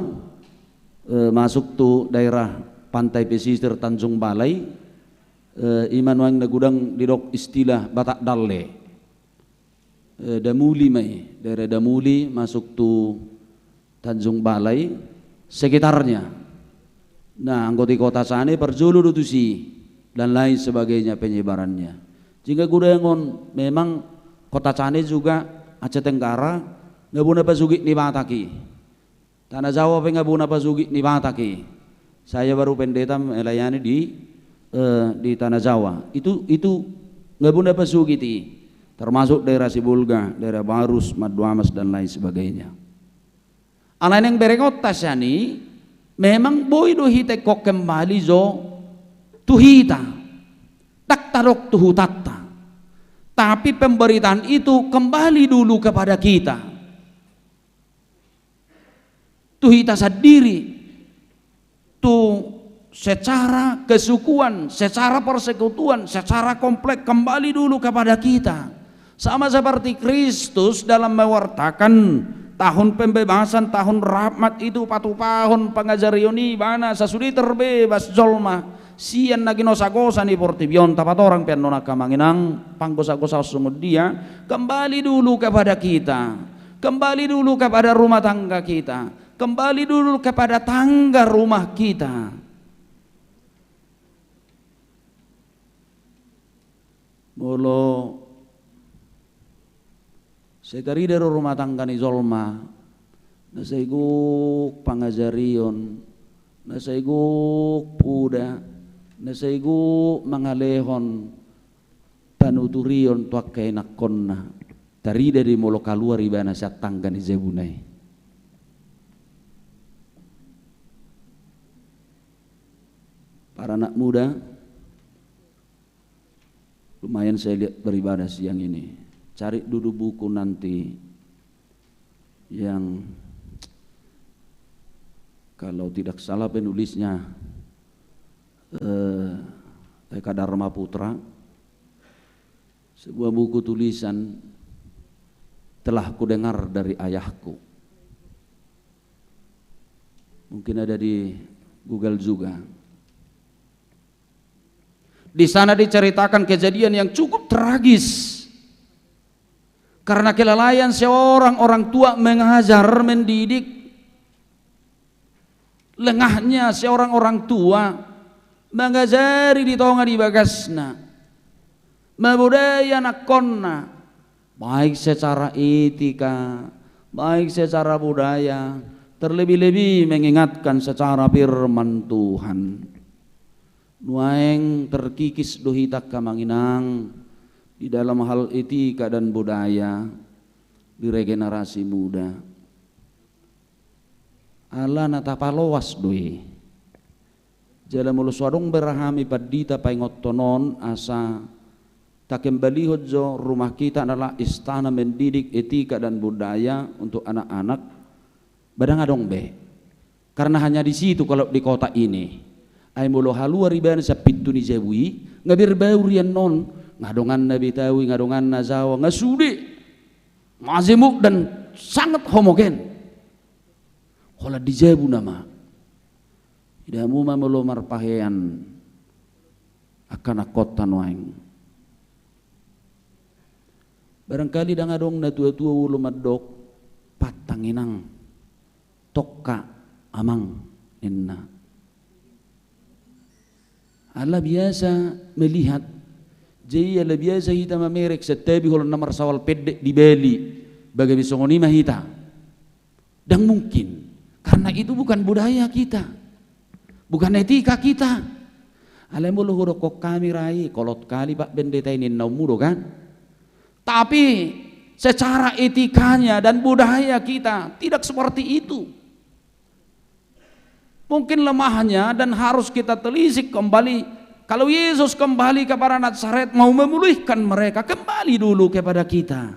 eh, masuk tu daerah pantai pesisir Tanjung Balai, eh, i ma nuaeng na godang didok istilah Batak Dalle. Eh, Damuli ma i, daerah Damuli masuk tu Tanjung Balai, sekitarnya. Nah, anggo di Kota Cane parjolo do tusi, dan lain sebagainya penyebarannya. Jingga godang on memang Kota Cane juga Aceh Tenggara, nga bona pasogit ni Batak i. Tanah Jawa pe nga bona pasogit ni Batak i. Saya baru pendeta melayani di, eh, di Tanah Jawa. Itu, itu nga bona pasogit i. Termasuk daerah Sibolga, daerah Barus, Manduamas, dan lain sebagainya. Alai naeng berengonta sian i, memang boi do hita ingkon kembali jo tu hita. Ndang tadok tu hutanta. Tapi pemberitaan itu kembali dulu kepada kita. Tu hita sandiri, tu secara kesukuan, secara persekutuan, secara komplek kembali dulu kepada kita. Sama seperti Kristus dalam mewartakan tahun pembebasan, tahun rahmat itu patupahon pangajarion i ibana sasude terbebas jolma sian na ginosagosa ni portibi on. Tapatorang pe annon angka amang inang, panggosagosaon songon dia, kembali dulu kepada kita. Kembali dulu kepada rumah tangga kita. Kembali dulu kepada tangga rumah kita. Molo sai tarida do rumah tangga ni jolma, na sai gok pangajarion, na sai gok poda, na sai gok mangalehon panuturion tu angka ianakkonna, tarida do i molo kaluar ibana sian tangga ni jabuna i. Para anak muda, lumayan saya lihat beribadah siang ini. Cari dulu buku nanti yang, kalau tidak salah penulisnya, eh, Eka Dharma Putra, sebuah buku tulisan Telah Kudengar dari Ayahku. Mungkin ada di Google juga. Di sana diceritakan kejadian yang cukup tragis. Karena kelalaian seorang orang tua mengajar, mendidik, lengahnya seorang orang tua mangajari di tonga ni bagasna, mambodai anakkonna, baik secara etika, baik secara budaya, terlebih-lebih mengingatkan secara firman Tuhan. Nuaeng terkikis do hita angka amang inang di dalam hal etika dan budaya di regenerasi muda. Ala na tapaloas do i. Jala molo so adong be ra hami pandita paingothon on asa takembalihon jo rumah kita adalah istana mendidik etika dan budaya untuk anak-anak, ba ndang adong be. Karena hanya di situ kalau di kota ini. Ai molo haluar ibana sian pintu ni jabu i, nga berbaur ia annon, nga donganna Betawi, nga donganna Jawa, nga sude. Majemuk dan sangat homogen. Holan di jabu nama. Ida hamu ma molo marpahean angka anakkonta nuaeng. Barangkali ndang adong na tua-tua olo mandok, pantang inang, tongka amang, ninna. Ala biasa melihat, jadi ala biasa hita mamereng santabi holan na marsawal pendek di Bali, bagabe songon i ma hita. Ndang mungkin. Karena itu bukan budaya kita. Bukan etika kita. Alai molo hudokkon hami ra i, kolot hali Pak Pendeta i ninna ummu do kan. Tapi secara etikanya dan budaya kita tidak seperti itu. Mungkin lemahnya dan harus kita telisik kembali. Kalau Yesus kembali kepada Nazaret, mau memulihkan mereka, kembali dulu kepada kita.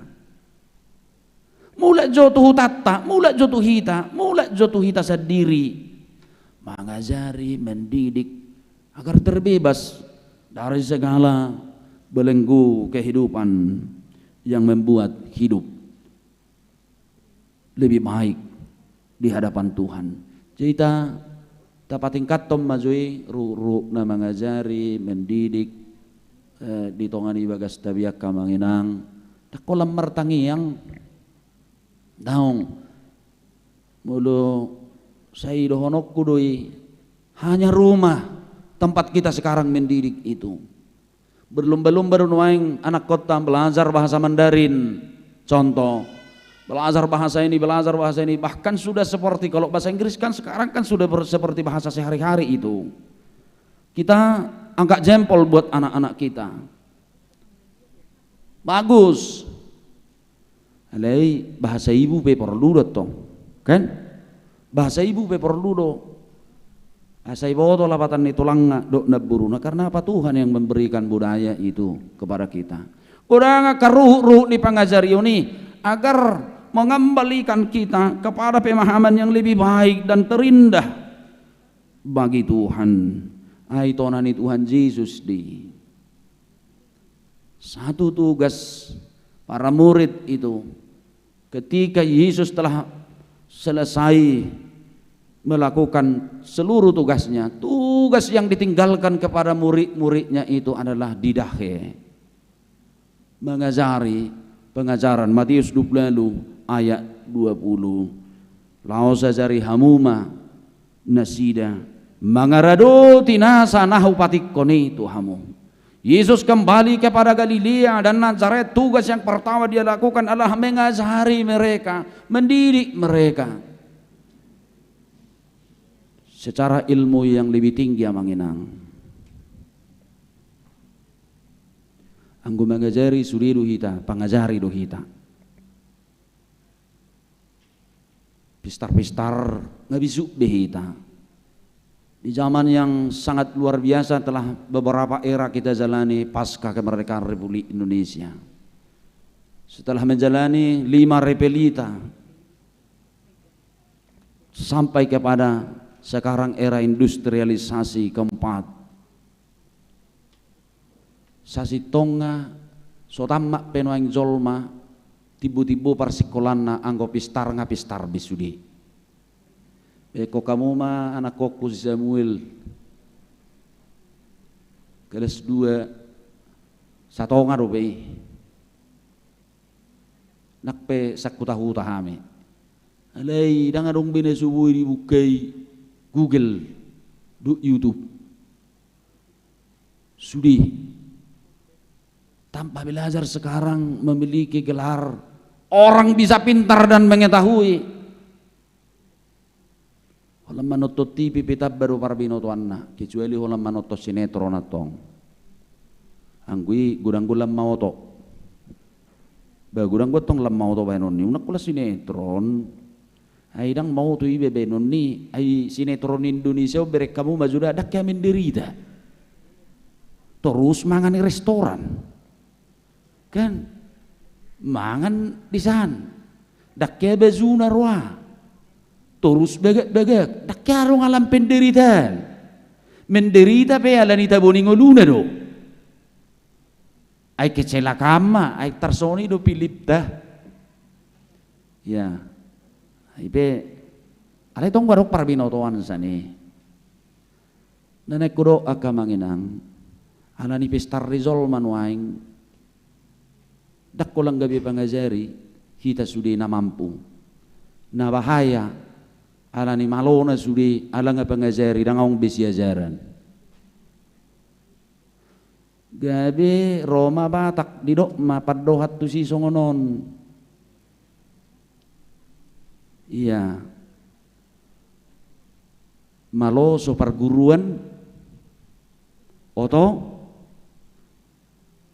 Mulak jo tu hutanta, mulak jo tu hita, mulak jo tu hita sandiri. Mangajari, mendidik, agar terbebas dari segala belenggu kehidupan yang membuat hidup lebih baik di hadapan Tuhan. Jadi ta, tapatingkathon ma jo i ruhut-ruhut na mangajari, mendidik, eh, di tonga ni bagasta be angka amang inang. Ndang holan martangiang. Daong. Molo sai dohononku do i, hanya rumah tempat kita sekarang mendidik itu. Berlomba-lomba do nuaeng anakkonta belajar bahasa Mandarin. Contoh, belajar bahasa ini, belajar bahasa ini. Bahkan sudah seperti, kalau bahasa Inggris kan sekarang kan sudah ber-, seperti bahasa sehari-hari itu. Kita angkat jempol buat anak-anak kita. Bagus. Alai bahasa ibu pe porlu do tong, kan? Bahasa ibu pe porlu do. Asa iboto lapatan ni tulangna dohot namboruna, karena apa? Tuhan yang memberikan budaya itu kepada kita. Godang angka ruhut-ruhut ni pangajarion i agar mengembalikan kita kepada pemahaman yang lebih baik dan terindah bagi Tuhan. Ai tona ni Tuhan Jesus di satu tugas para murid itu, ketika Yesus telah selesai melakukan seluruh tugasnya, tugas yang ditinggalkan kepada murid-muridnya itu adalah didahe, mengajari pengajaran. Matius dua puluh ayat dua puluh. Laos ajari hamu ma nasida mangaradoti nasa na hupatingkon i tu hamu. Yesus kembali kepada Galilea dan Nazaret. Tugas yang pertama dia lakukan adalah mengajari mereka, mendidik mereka secara ilmu yang lebih tinggi, amang inang. Anggo mangajari sude do hita, pangajari do hita. Pistar-pistar, nga bisuk be hita. Di zaman yang sangat luar biasa telah beberapa era kita jalani pasca kemerdekaan Republik Indonesia. Setelah menjalani lima repelita, sampai kepada sekarang era industrialisasi keempat. Sasintongna so tammat pe nuaeng jolma, timbo-timbo parsingkolanna anggo pistar nga pistar be sude. Be, ingkon hamu ma anakkonku si Samuel, kelas dua, satonga dope i. Nang pe sangkutahutah hami. Alai ndang adong be na so boi dibuka i Google dohot YouTube. Sude. Tanpa belajar sekarang memiliki gelar orang bisa pintar dan mengetahui. Holan manonton T V pe tamba do parbinotoanna, kecuali holan manonton sinetron antong. Anggo i godang do lam maoto. Ba godang do antong lam maoto baenon ni, unang holan sinetron. Ai ndang maoto iba baenon ni, ai sinetron Indonesia on bereng hamu ma jo da, ndang hea menderita. Torus mangan di restoran. Kan? Mangan di san. Ndang hea bajuna roa. Torus bagak-bagak. Ndang hea adong ala penderitaan. Menderita pe ala ni tabo ni ngoluna do. Ai kecelakaan ma, ai tarsongon i do Philip da. Ya. Ai pe, alai tong adong parbinotoan sani. Na naeng hudok angka amang inang, ala ni pistar ni jolma nuaeng, ndang holan gabe pangajari hita sude na mampu. Na bahaya, ala ni malona sude, ala nga pangajari, ndang adong be siajaran. Gabe ro ma Batak, didok ma pandohan tusi songon on. Iya. Malo so parguruan, oto,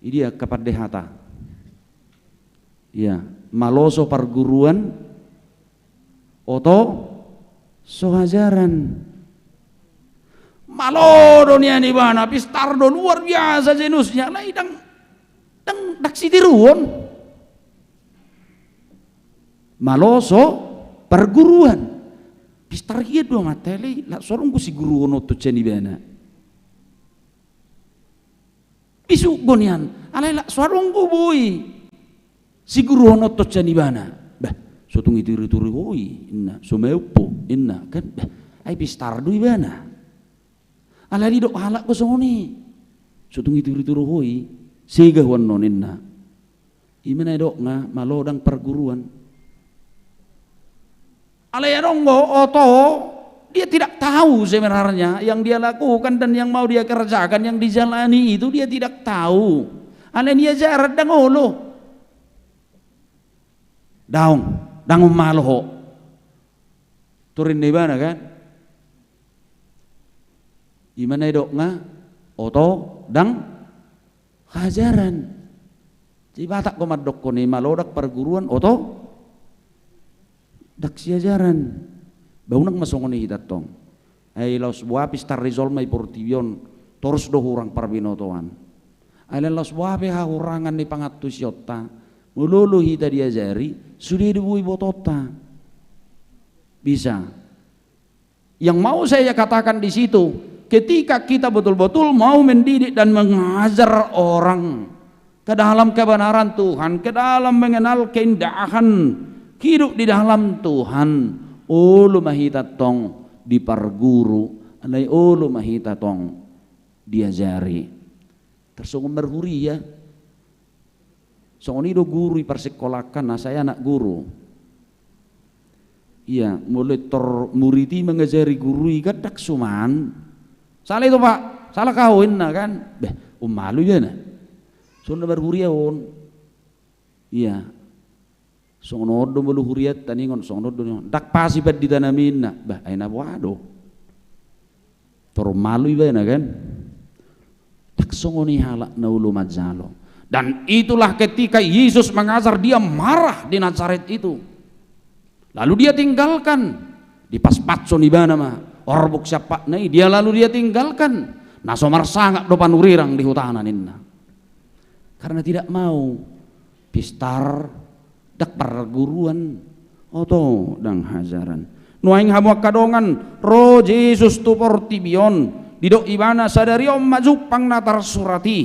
i dia angka pande hata. Iya, malo so parguruan, oto so hajaran. Malo do nian ibana, pistar do, luar biasa jeniusnya, alai ndang, ndang, ndang sitiruon. Malo so parguruan. Pistar hian do amanta, alai lak so adong do siguruhononta sian ibana. Bisuk do nian, alai lak so adong do boi siguruhononta sian ibana. Bah, so tung iturituri ho i, inna, so maup ho, inna, kan, bah, ai pistar do ibana. Alai didok halak do songon i. So tung iturituri ho i, sega ho annon, inna. I ma na didok nga malo ndang parguruan. Alai adong do oto, dia tidak tahu sebenarnya yang dia lakukan dan yang mau dia kerjakan, yang dijalani itu dia tidak tahu. Alai niajaran ndang olo. Daong, ndang umalo ho. Turin ni ibana kan? I ma na didok nga oto ndang hajaran. Jadi Batak do mandokkon i, molo ndang parguruan, oto? Ndang siajaran. Ba unang ma songon i hita tong. Ai laos boha pistar ni jolma i portibi on, torus do hurang parbinotoan. Ai laos boha pe hahurangan ni pangantusionta, molo olo hita diajari, sude do boi botoonta. Bisa. Yang mau saya katakan di situ, ketika kita betul-betul mau mendidik dan mengajar orang ke dalam kebenaran Tuhan, ke dalam mengenal keindahan hidup di dalam Tuhan, olo ma hita tong diparguru, alai olo ma hita tong diajari. Tarsongon marhuria. Songon i do guru i parsikolahan, na sai anak guru. Ia, molo tor murid i mangajari guru i kan ndang suman. Sala i do, Pak, sala ho inna kan. Beh, ummalu ibana. Songon na marhuria on. Ia. Songon on do molo hurianta ningon, songon on do ningon. Ndang pas i pandita nami inna. Bah, ai na boha do. Tor malu ibana kan. Ndang songon i halak na olo manjalo. Dan itulah ketika Yesus mengajar, dia marah di Nazaret itu. Lalu dia tinggalkan. Dipaspason ibana ma orbuk siampatna i, dia lalu dia tinggalkan. Na so marsangap do panurirang di hutana ninna. Karena tidak mau pistar, ndang parguruan, oto ndang hajaran. Nuaeng hamu angka dongan, ro Jesus tu portibi on, didok ibana sadari on ma jumpang na tarsurat i,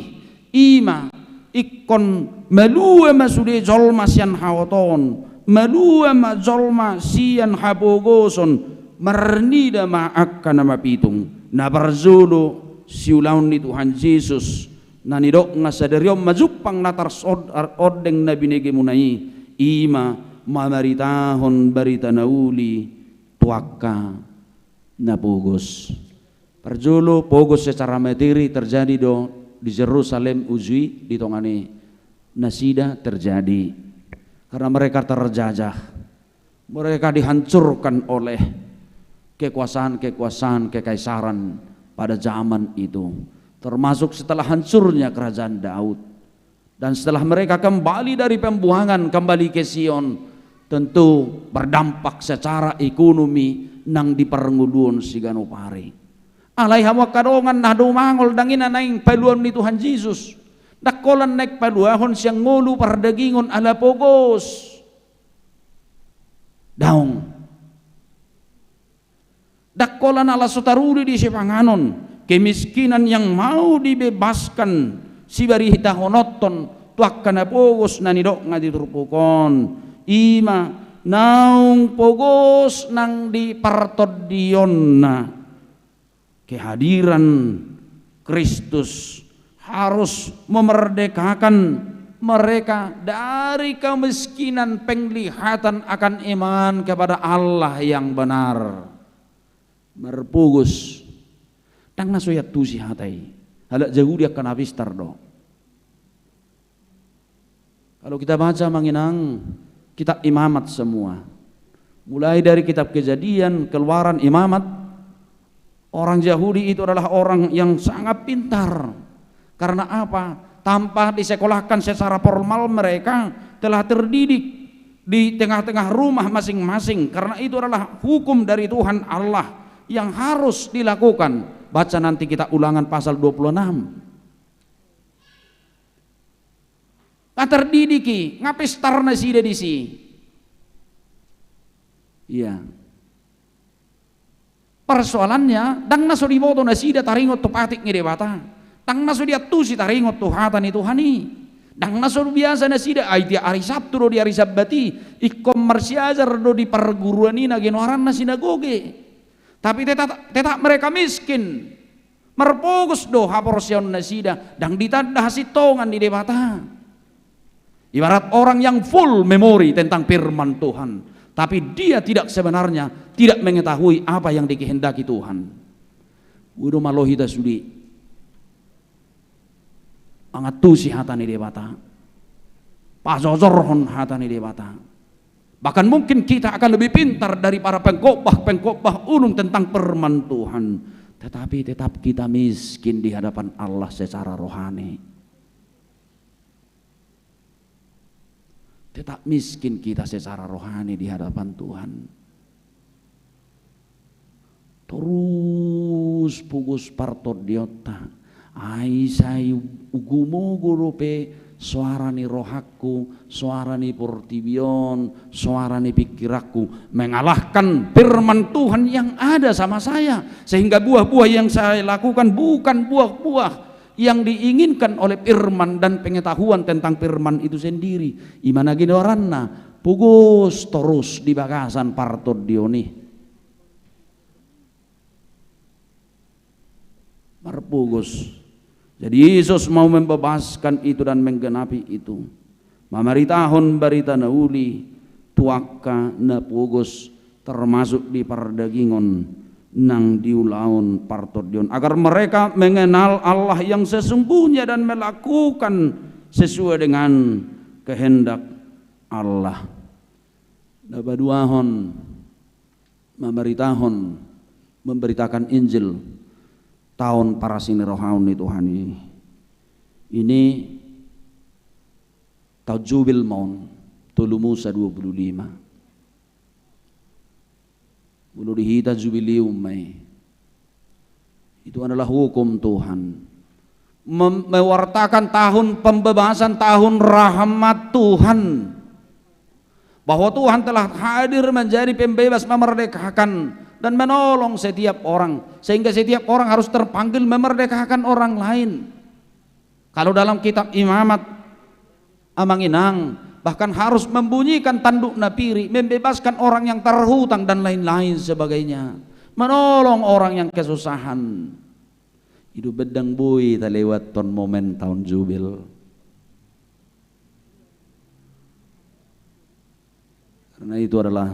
i ma ingkon malua ma sude jolma sian haotoon, malua ma jolma sian hapogoson, marnida ma angka na mapitung. Na parjolo siulaon ni Tuhan Jesus, na nidokna sadari on ma jumpang na tarsod-, ar-, ondeng na binegemuna i, i ma mamaritahon barita na uli tu angka na pogos. Parjolo, pogos secara materi terjadi do di Jerusalem uju i, di tonga ni nasida terjadi. Karena mereka terjajah. Mereka dihancurkan oleh kekuasaan-kekuasaan kekaisaran pada zaman itu, termasuk setelah hancurnya kerajaan Daud. Dan setelah mereka kembali dari pembuangan, kembali ke Sion, tentu berdampak secara ekonomi nang di parngoluon siganup ari. Alai hamu angka dongan, na dumangol ndang i na naeng paluaon ni Tuhan Jesus. Ndang holan naeng paluahon sian ngolu pardagingon ala pogos. Daong. Ndang holan ala so taruli di sipanganon, kemiskinan yang mau dibebaskan sibaritahononhon tu angka na pogos na nidokna di turpuk on. I ma naung pogos nang di partondionna. Kehadiran Kristus harus memerdekakan mereka dari kemiskinan, penglihatan akan iman kepada Allah yang benar. Marpogos. Ndang na so iantusi hata i. Halak Jahudi angka na pistar do. Kalau kita baca, Amang Inang, kitab Imamat semua. Mulai dari kitab Kejadian, Keluaran, Imamat, orang Yahudi itu adalah orang yang sangat pintar. Karena apa? Tanpa disekolahkan secara formal, mereka telah terdidik di tengah-tengah rumah masing-masing. Karena itu adalah hukum dari Tuhan Allah yang harus dilakukan. Baca nanti kitab Ulangan pasal dua puluh enam. Nga terdidik i, nga pistar nasida disi. Iya. Persoalannya, ndang na so diboto nasida taringot tu patik ni Debata. Ndang na so diantusi taringot tu hata ni Tuhan i. Ndang na so biasa nasida, ai tiap ari Sabtu do di ari Sabbat i, ingkon marsiajar do di parguruan i na ginoaranna sinagoge. Tapi tetap, tetap mereka miskin. Marpogos do haporseaon nasida, ndang ditanda hasintongan ni Debata. Ibarat orang yang full memory tentang firman Tuhan, tapi dia tidak sebenarnya tidak mengetahui apa yang dikehendaki Tuhan. Boi do malo hita sude mangantusi hata ni Debata, pajojorhon hata ni Debata. Bahkan mungkin kita akan lebih pintar daripada pengkhotbah-pengkhotbah ulung tentang firman Tuhan. Tetapi tetap kita miskin di hadapan Allah secara rohani. Tetap miskin kita secara rohani di hadapan Tuhan. Torus pogos partondionta. Ai sai ugumogo dope soara ni rohangku, soara ni portibi on, soara ni pingkiranku, mengalahkan firman Tuhan yang ada sama saya, sehingga buah-buah yang saya lakukan bukan buah-buah yang diinginkan oleh firman dan pengetahuan tentang firman itu sendiri. I ma na goarna pogos torus di bagasan partondion i. Marpogos. Jadi Yesus mau membebaskan itu dan menggenapi itu. Mamaritahon barita na uli tu angka na pogos, termasuk di pardagingon nang di ulaon partondion, agar mereka mengenal Allah yang sesungguhnya dan melakukan sesuai dengan kehendak Allah. Na paduahon, mamaritahon, memberitakan Injil taon parasinirohaon ni Tuhan i. Ini taon Jubil ma on, tolu Musa dua puluh lima. Molo di hita jubilium ma i. Itu adalah hukum Tuhan. Mem-, mewartakan tahun pembebasan, tahun rahmat Tuhan. Bahwa Tuhan telah hadir menjadi pembebas, memerdekakan, dan menolong setiap orang. Sehingga setiap orang harus terpanggil memerdekakan orang lain. Kalau dalam kitab Imamat, Amang Inang, bahkan harus membunyikan tanduk na piri, membebaskan orang yang terhutang dan lain-lain sebagainya. Menolong orang yang kesusahan. I do ndang boi talewathon momen taon Jubil. Karena itu adalah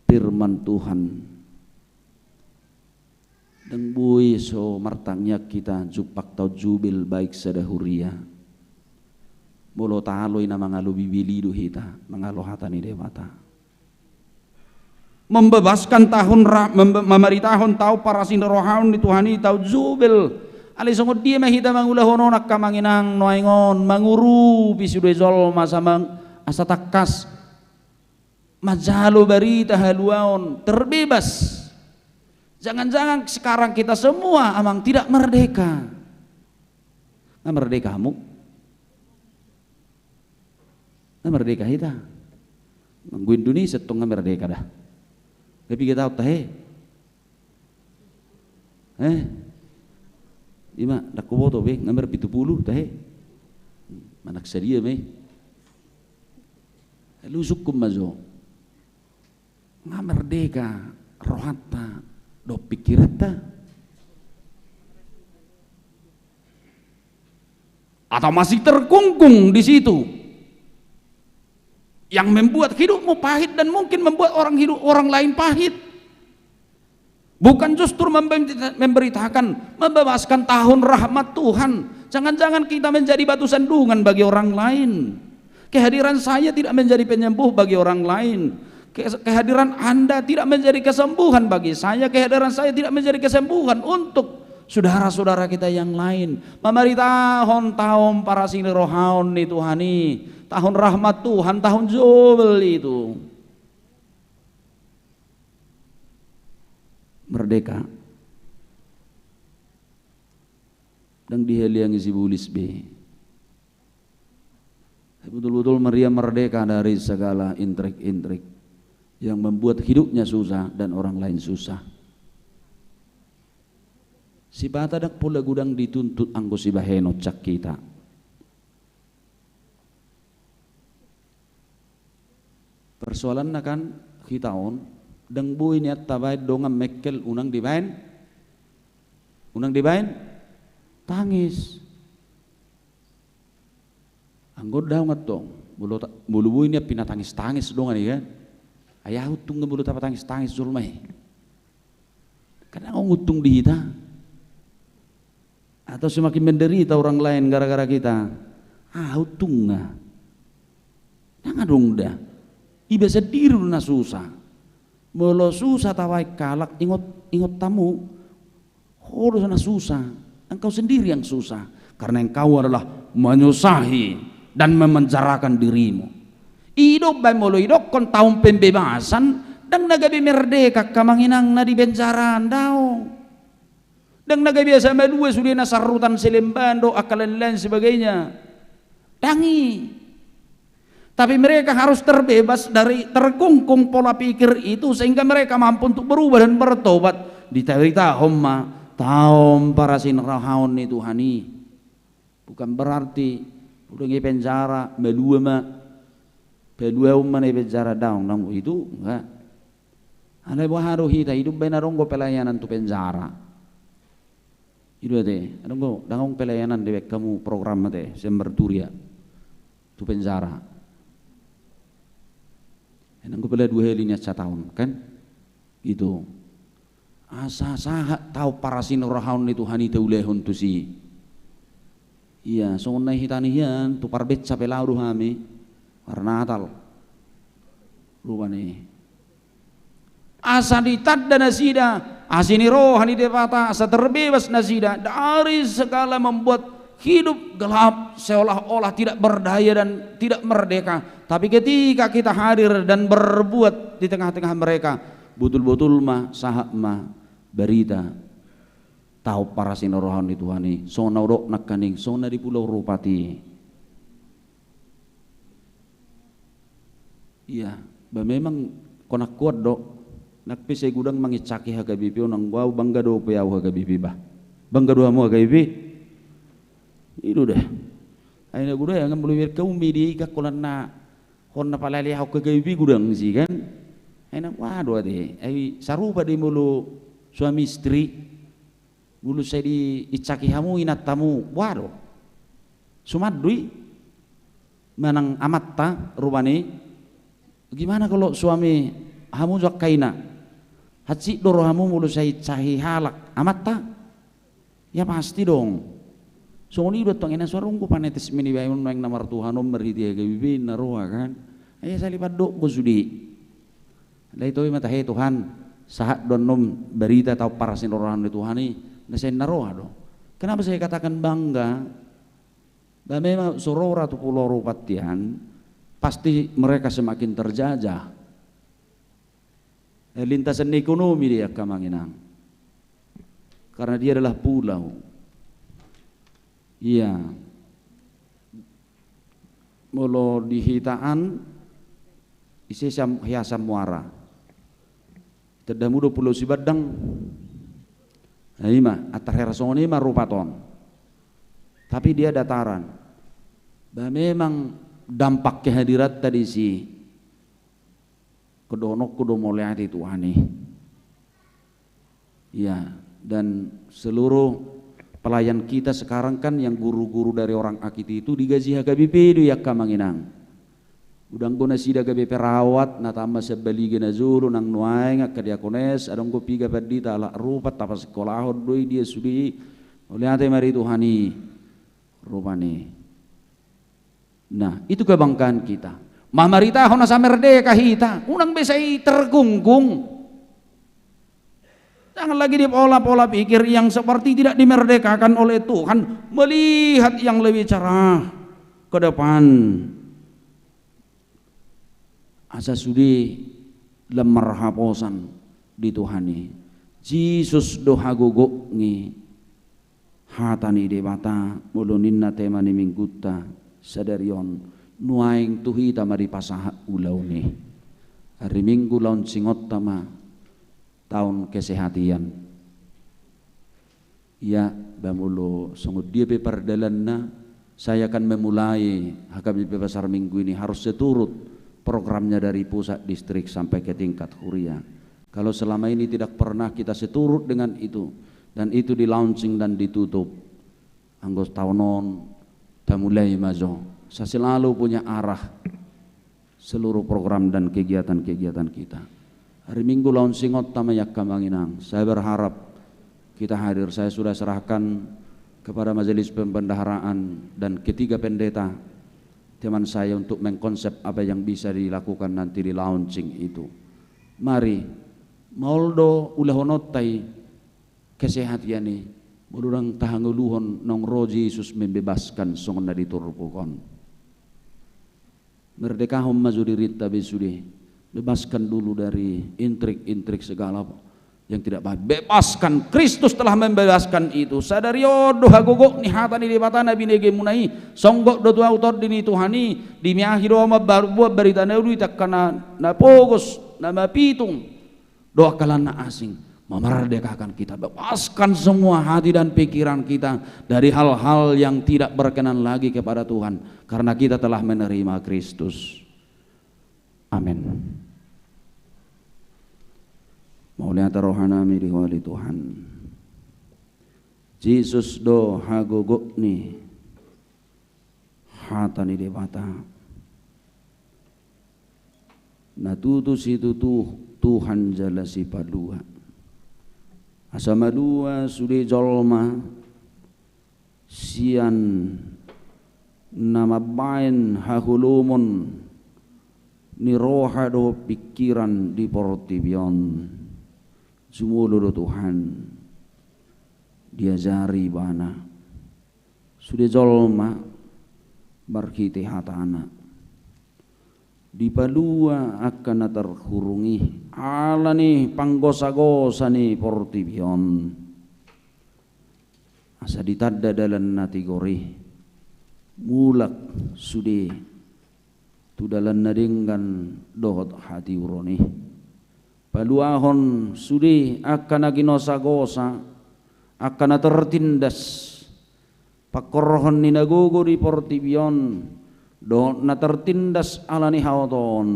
firman Tuhan. Ndang boi so martangiang hita jumpang taon Jubil baik sada huria. Molo taalo i na mangalo Bibel i do hita, mangalo hata ni Debata. Membebaskan tahun ra-, membe-, mamaritahon taon parasinirohaon ni Tuhan i taon Jubil. Alai songon dia ma hita mangulahon on angka Amang Inang nuaeng on, mangurupi sude jolma asa mang-, asa tangkas manjalo barita haluaon, terbebas. Jangan-jangan sekarang kita semua, Amang, tidak merdeka. Nga merdeka hamu? Nga merdeka hita? Manggo Indonesia tong nga merdeka da. Tapi kita tahu tahe. Eh? Ima, ndang huboto be, nga marpitu pulu, tahe. Manang sadia ma i. Lusuk ma jo. Nga merdeka rohanta dohot pingkiranta. Atau masih terkungkung di situ. Yang membuat hidupmu pahit dan mungkin membuat orang hidup orang lain pahit. Bukan justru memberita-, memberitakan, membebaskan tahun rahmat Tuhan. Jangan-jangan kita menjadi batu sandungan bagi orang lain. Kehadiran saya tidak menjadi penyembuh bagi orang lain. Ke-, kehadiran Anda tidak menjadi kesembuhan bagi saya. Kehadiran saya tidak menjadi kesembuhan untuk saudara-saudara kita yang lain. Mamaritahon tahun parasinirohaon ni Tuhan i. Tahun rahmat Tuhan, tahun Jubil itu. Merdeka. Ndang dihaliangi sibolis be. Betul-betul Maria merdeka dari segala intrik-intrik yang membuat hidupnya susah dan orang lain susah. Sipata ndang pola godang dituntut anggo sibahenon sian hita. Persoalanna kan hita on, ndang boi nian tabaen dongan mengkel unang dibaen, unang dibaen tangis. Anggo daong antong, molo ta-, molo boi nian pinatangis-tangis dongan i kan. Ai aha untungna molo tapatangis-tangis jolma i? Kan ndang adong untung di hita. Atau semakin menderita orang lain gara-gara kita. Aha untungna? Ndang adong da. Iba sandiri do na susah. Molo susah tabaen halak, ingot, ingot hamu. Ho do na susah. Engkau sendiri yang susah. Karena engkau adalah menyusahi dan memenjarakan dirimu. I do umbaen molo idokkon taon pembebasan, ndang na gabe merdeka angka amang inang na di penjaraan, daong. Ndang na gabe asa malua sude na sarrutan, selembaan dohot angka lain-lain sebagainya. Ndang i. Tapi mereka harus terbebas dari terkungkung pola pikir itu sehingga mereka mampu untuk berubah dan bertobat. Ditaritahon ma taon parasirohaon ni Tuhan i. Bukan berarti udah nge penjara, malua ma. Paluaon ma na i penjara, daong, daong itu, enggak. Alai boha do hita, i do umbaen adong do pelayanan tu penjara. I do ate, adong do, ndang adong pelayanan dibaen hamu program ate, sian marturia. Tu penjara. Ndang do pala dua hali nian sataon, kan? Gitu. Asa sahat taon parasirohaon ni Tuhan i taulahon tusi. Ia, songon na hita nian, tu Parbenca pe laho do hami. Marnatal. Rupani. Asa ditanda nasida, asi ni roha ni Debata, asa terbebas nasida dari segala membuat hidup gelap, seolah-olah tidak berdaya dan tidak merdeka. Tapi ketika kita hadir dan berbuat di tengah-tengah mereka, botul-botul ma, sahat ma barita taon parasirohaon ni Tuhan i, songon na hudok nangkaning, songon na di Pulau Rupat i. Ia, ba memang holan kuat do. Nang pe sai godang manginsaki H K B P on, nang au bangga dope au H K B P, bah. Bangga do hamu H K B P? I do da. Ai na godang, nang molo ibereng hamu media i, holan na, holan na palali au H K B P godang si kan. Ai na, waduh ate. Ai sarupa do i molo suami istri. Molo sai diinsaki hamu inantamu, boha do? Suman do i manang amanta rupani. Gimana kalau suami hamu jo angka ina? Hansit do rohamu molo sai insahi halak amanta? Ya pasti dong. Songon i do antong, ina, so adong do panetes minibayon nuaeng na martuhan on marhite H K B P na roha kan. Ai asa lipat do go sude. Alai toe ma tahe Tuhan, sahat do annon barita taon parasirohaon ni Tuhan i, na sai na roha do. Kenapa saya katakan bangga? Ba memang so rora tu Pulau Rupat i an, pasti mereka semakin terjajah. Eh, lintasan ekonomi dia angka amang inang. Karena dia adalah pulau. Ia. Molo di hita an, ise sian hea, sian muara. Tanda hamu do Pulau Sibandang. Nah, i ma, antar hera songon i ma Rupat on. Tapi dia dataran. Ba memang dampak kehadiranta disi. Kedohononku do mauliate Tuhan i. Ya, dan seluruh pelayan kita sekarang kan yang guru-guru dari orang Akiti itu digaji H K B P do i angka amang inang. Godang do nasida gabe perawat, na tama sian Balige na jolo nang nuaeng angka diakones, adong do piga pandita halak Rupat, tapasikolahon do i dia sude i. Mauliate ma di Tuhan i. Rupani. Nah, itu kebanggaan kita. Mamaritahon asa merdeka hita, unang be sai terkungkung. Jangan lagi di pola-pola pikir yang seperti tidak dimerdekakan oleh Tuhan, melihat yang lebih cerah ke depan. Asa sude lam marhaposan di Tuhan i. Jesus do hagogoon ni hata ni Debata, molo ninna tema ni minggunta sadari on, nuaeng tu hita ma dipasahat ulaon i. Ari Minggu launching-onta ma taon kesehatan. Ia, ba molo songon dia pe pardalanna, saya akan memulai H K B P Pasar Minggu ini harus seturut programnya dari pusat, distrik sampai ke tingkat huria. Kalau selama ini tidak pernah kita seturut dengan itu, dan itu di-launching dan ditutup, anggo taon on tamulai ma jo. Asa selalu punya arah seluruh program dan kegiatan-kegiatan kita. Ari Minggu launching-onta ma i angka amang inang. Saya berharap kita hadir. Saya sudah serahkan kepada Majelis Pembendaharaan dan ketiga pendeta teman saya untuk mengkonsep apa yang bisa dilakukan nanti di launching itu. Mari, maol do ulahononta i, kesehatan i, Molo ndang tahangoluhon naung ro Jesus membebaskan songon na di turpuk on. Merdekahon ma jo dirinta be sude. Bebaskan dulu dari intrik-intrik segala yang tidak baik. Bebaskan, Kristus telah membebaskan itu. Sadari on do hagogok ni hata ni Debata na binegemuna i. Songgop do tu ahu Tondi ni Tuhan i. Dimiahi do ahu mambar-, buat barita na uli, angka na, na pogos, na mapitung. Doa kalanna asing, memerdekakan kita, bebaskan semua hati dan pikiran kita dari hal-hal yang tidak berkenan lagi kepada Tuhan, karena kita telah menerima Kristus. Amin. Mauliate rohanami di Ho ale Tuhan. Jesus do hagogok ni hata ni Debata. Na tutu situtu Tuhan jala Sipalua. Asa malua sude jolma sian na mambahen haholomon ni roha dohot pingkiran di portibi on. Jumolo do Tuhan diajari ibana. Sude jolma marhite hatana. Dipalua angka na tarhurung i, ala ni panggosagosa ni portibi on. Asa ditanda dalan na tigor i. Mulak sude tu dalan na denggan dohot hatiuron i. Paluahon sude angka na ginosagosa, angka na tertindas, pangkorhon ni na gogo di portibi on, dohot na tertindas ala ni haotoon.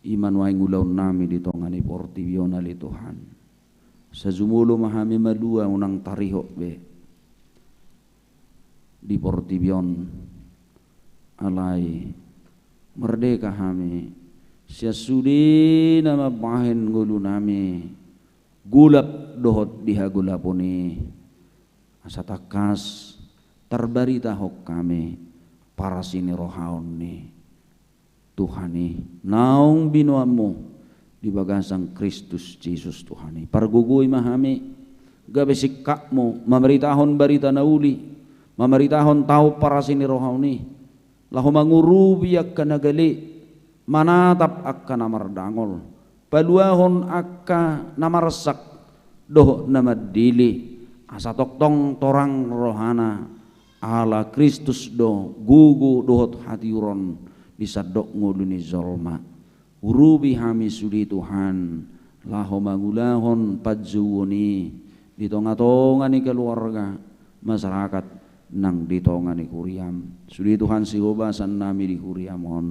I ma nuaeng ulaonnami di tonga ni portibi on ale Tuhan. Asa jumolo ma hami malua unang tarihot be di portibi on. Alai merdeka hami sian sude na mambahen ngolunami golap dohot di hagolapon i. Asa tangkas tarbaritahon hami parasi ni rohaon ni Tuhan i naung binoanmu di bagasan Kristus Jesus Tuhan i. Pargogoi ma hami gabe singkapmu mamaritahon barita na uli, mamaritahon tao parasi ni rohaon i, laho mangurupi angka na gale, manatap angka na mardangol, paluahon angka na marsak dohot na mandele, asa tongtong torang rohana, ala Kristus do gogo dohot hatiuron di sandok ngolu ni jolma. Urupi hami sude Tuhan, laho mangulahon panjouon i di tongatonga ni keluarga, masyarakat nang di tonga ni huriam. Sude Tuhan sihobasannami di huriam on.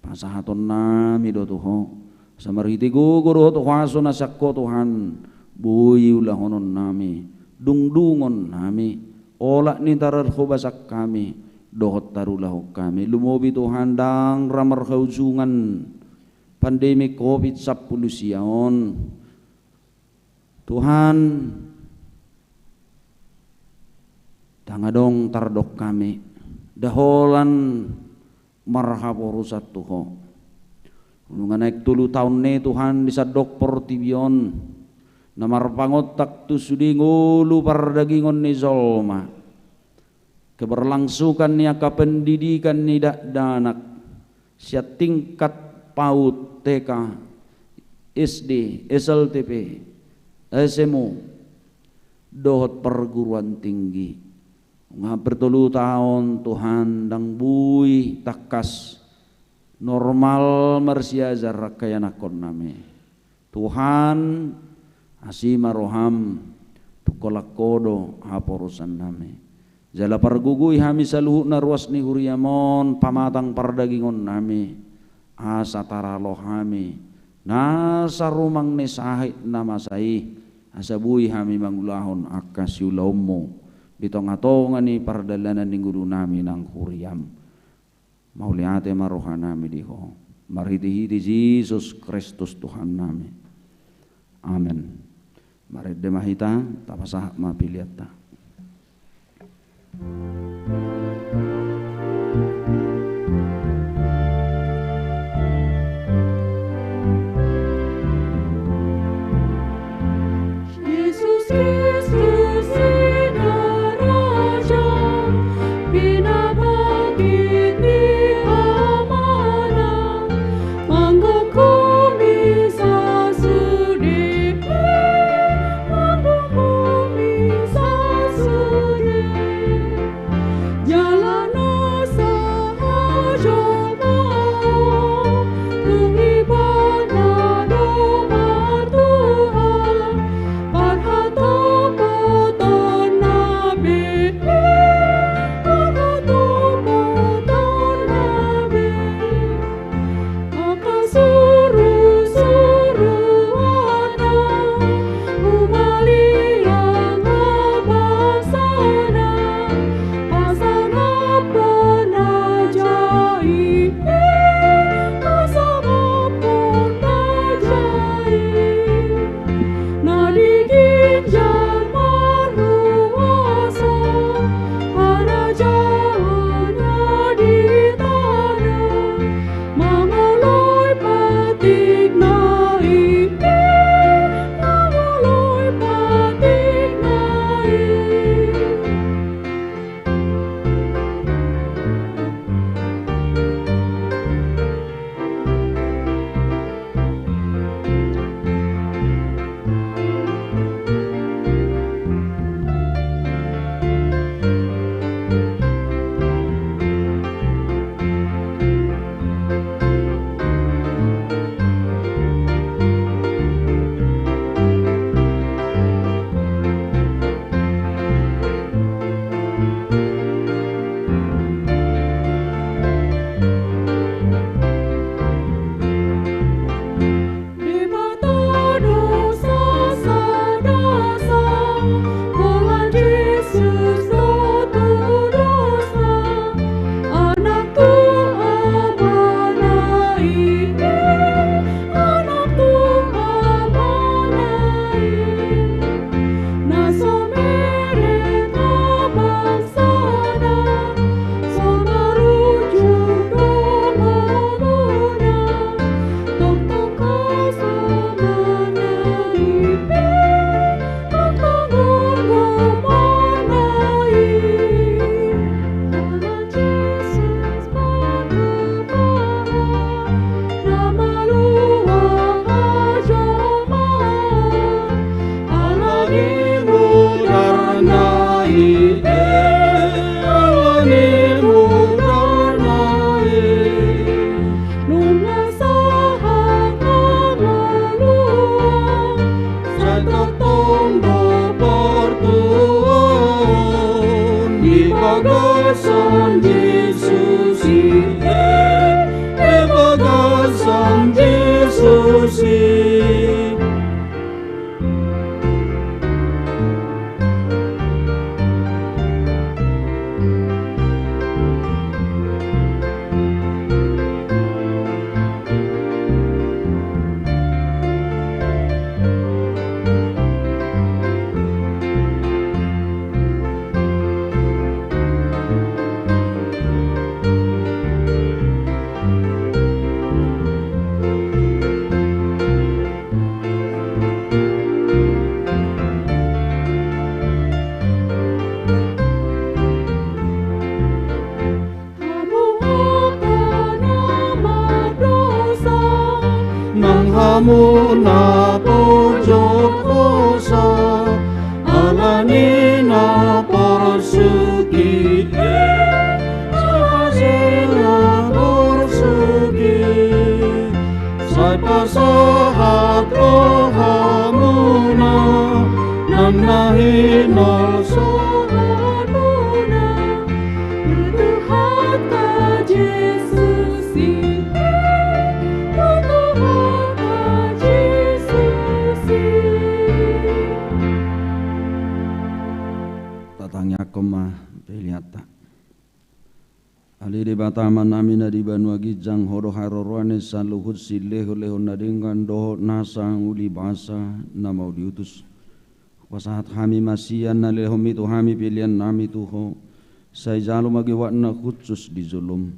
Pasahatonnami do tu Ho, asa marhite gogo dohot huaso na sian Ho Tuhan, boi ulahononnami, dungdungonnami, olat ni tarhobasan hami dohot tarulahon hami. Lumobi Tuhan ndang ra marhaujungan pandemi covid sampulu sia on. Tuhan, ndang adong tardok hami, nda holan marhaporusan tu Ho. Nunga naeng tolu taon ni Tuhan di sandok portibi on, na marpangontak tu sude ngolu pardagingon ni jolma. Keberlangsungan ni angka pendidikan ni dakdanak sian tingkat paut T K, S D, S L T P, S M U, dohot perguruan tinggi. Nunga hampir tolu taon Tuhan ndang boi tangkas normal marsiajar angka ianakkonnami. Tuhan, asi ma roham, tung holan Ho do haporusannami. Jala pargogoi hami saluhutna ruas ni huriam on, pamatang pardagingonnami, asa taralo hami nasa rumang ni sahit na masa i, asa boi hami mangulahon angka siulaonmu di tongatonga ni pardalanan ni ngolunami nang huriam. Mauliate ma rohanami di Ho, marhitehite Jesus Kristus Tuhannami. Amen. Marende ma hita, tapasahat ma peleanta. Jesus Muna pojok hosa, ala ni na porsuk i, sai pasahat porsuk i, sai pasahat rohamuna, na naeng hinolsohonmuna. Tuhanta Jesus i, Tuhanta Jesus i. Tatangiangkon ma peleanta. Ale Debata Amanami na di banua ginjang, Ho do haroroan ni saluhut silehonlehon na denggan dohot nasa uli basa na mau diutus. Hupasahat hami ma sian na nilehonMi tu hami peleannami tu Ho. Sai jalo ma goarna hushus di jolom.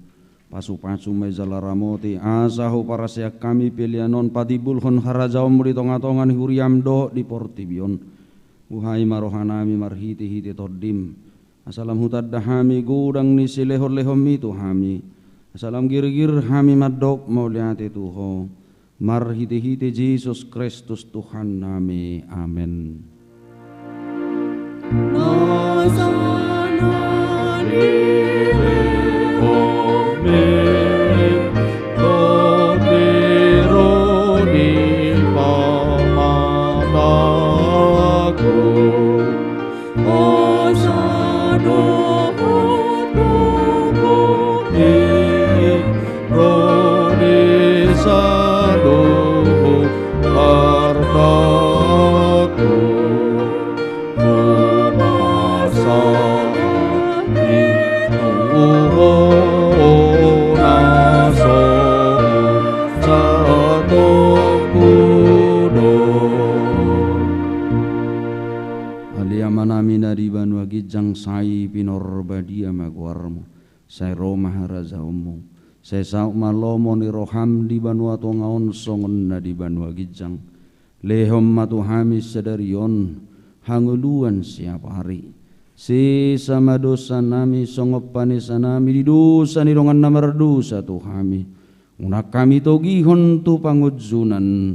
Pasupasu ma i jala ramoti, asa huparsaehon hami pelean on patimbulhon harajaonMu di tongatonga ni huriaM dohot di portibi on. Buhai ma rohanami marhitehite TondiM, asa lam hutanda hami godang ni silehonlehonMi tu hami, asa lam girgir hami mandok mauliate tu Ho. Marhitehite Jesus Kristus Tuhannami. Amen. Ale Amanami na di banua ginjang, sai pinarbadia ma goarMu. Sai ro ma harajaonMu. Sai saut ma lomo ni rohaM di banua tonga on songon na di banua ginjang. Lehon ma tu hami sadari on hangoluan siapari. Sesa ma dosanami songon panesanami di dosa ni dongan na mardosa tu hami. Unang hami togihon tu pangunjunan,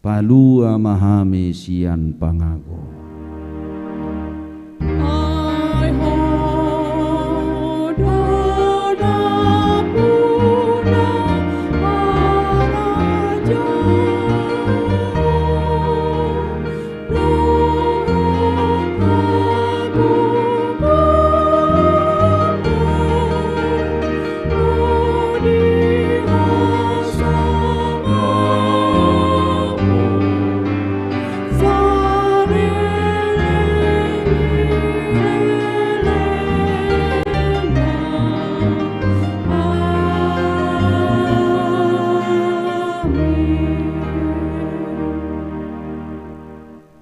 palua ma hami sian pangago. Ai Ho do dapotan harajaon.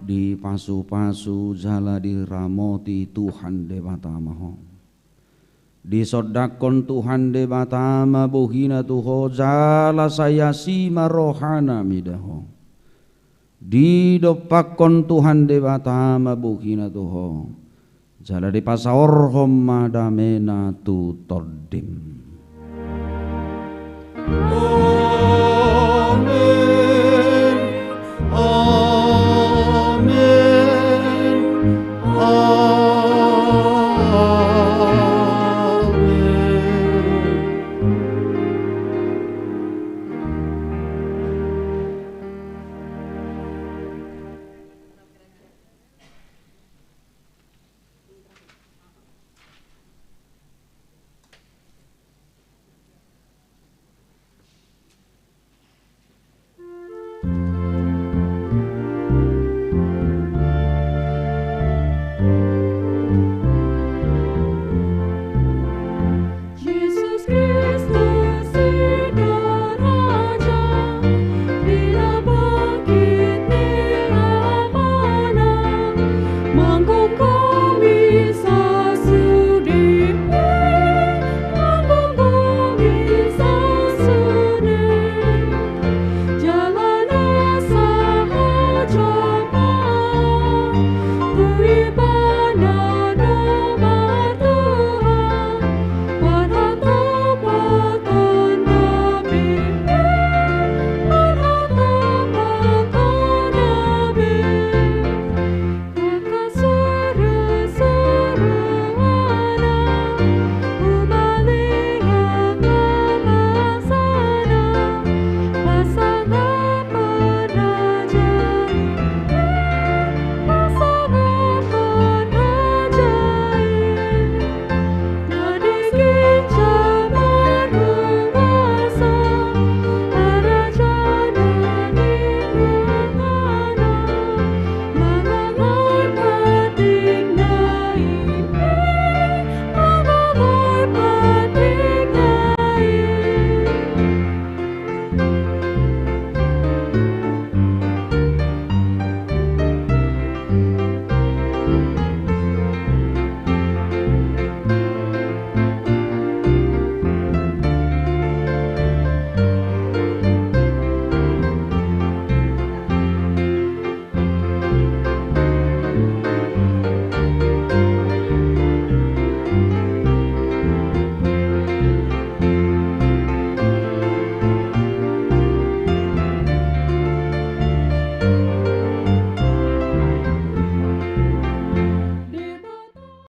Dipasupasu jala diramoti Tuhan Debata ma ho. Disondangkon Tuhan Debata ma bohina tu ho, jala sai asi ma rohana mida ho. Didompakkon Tuhan Debata ma bohina tu ho, jala dipasaorhon ma damena tu tondim.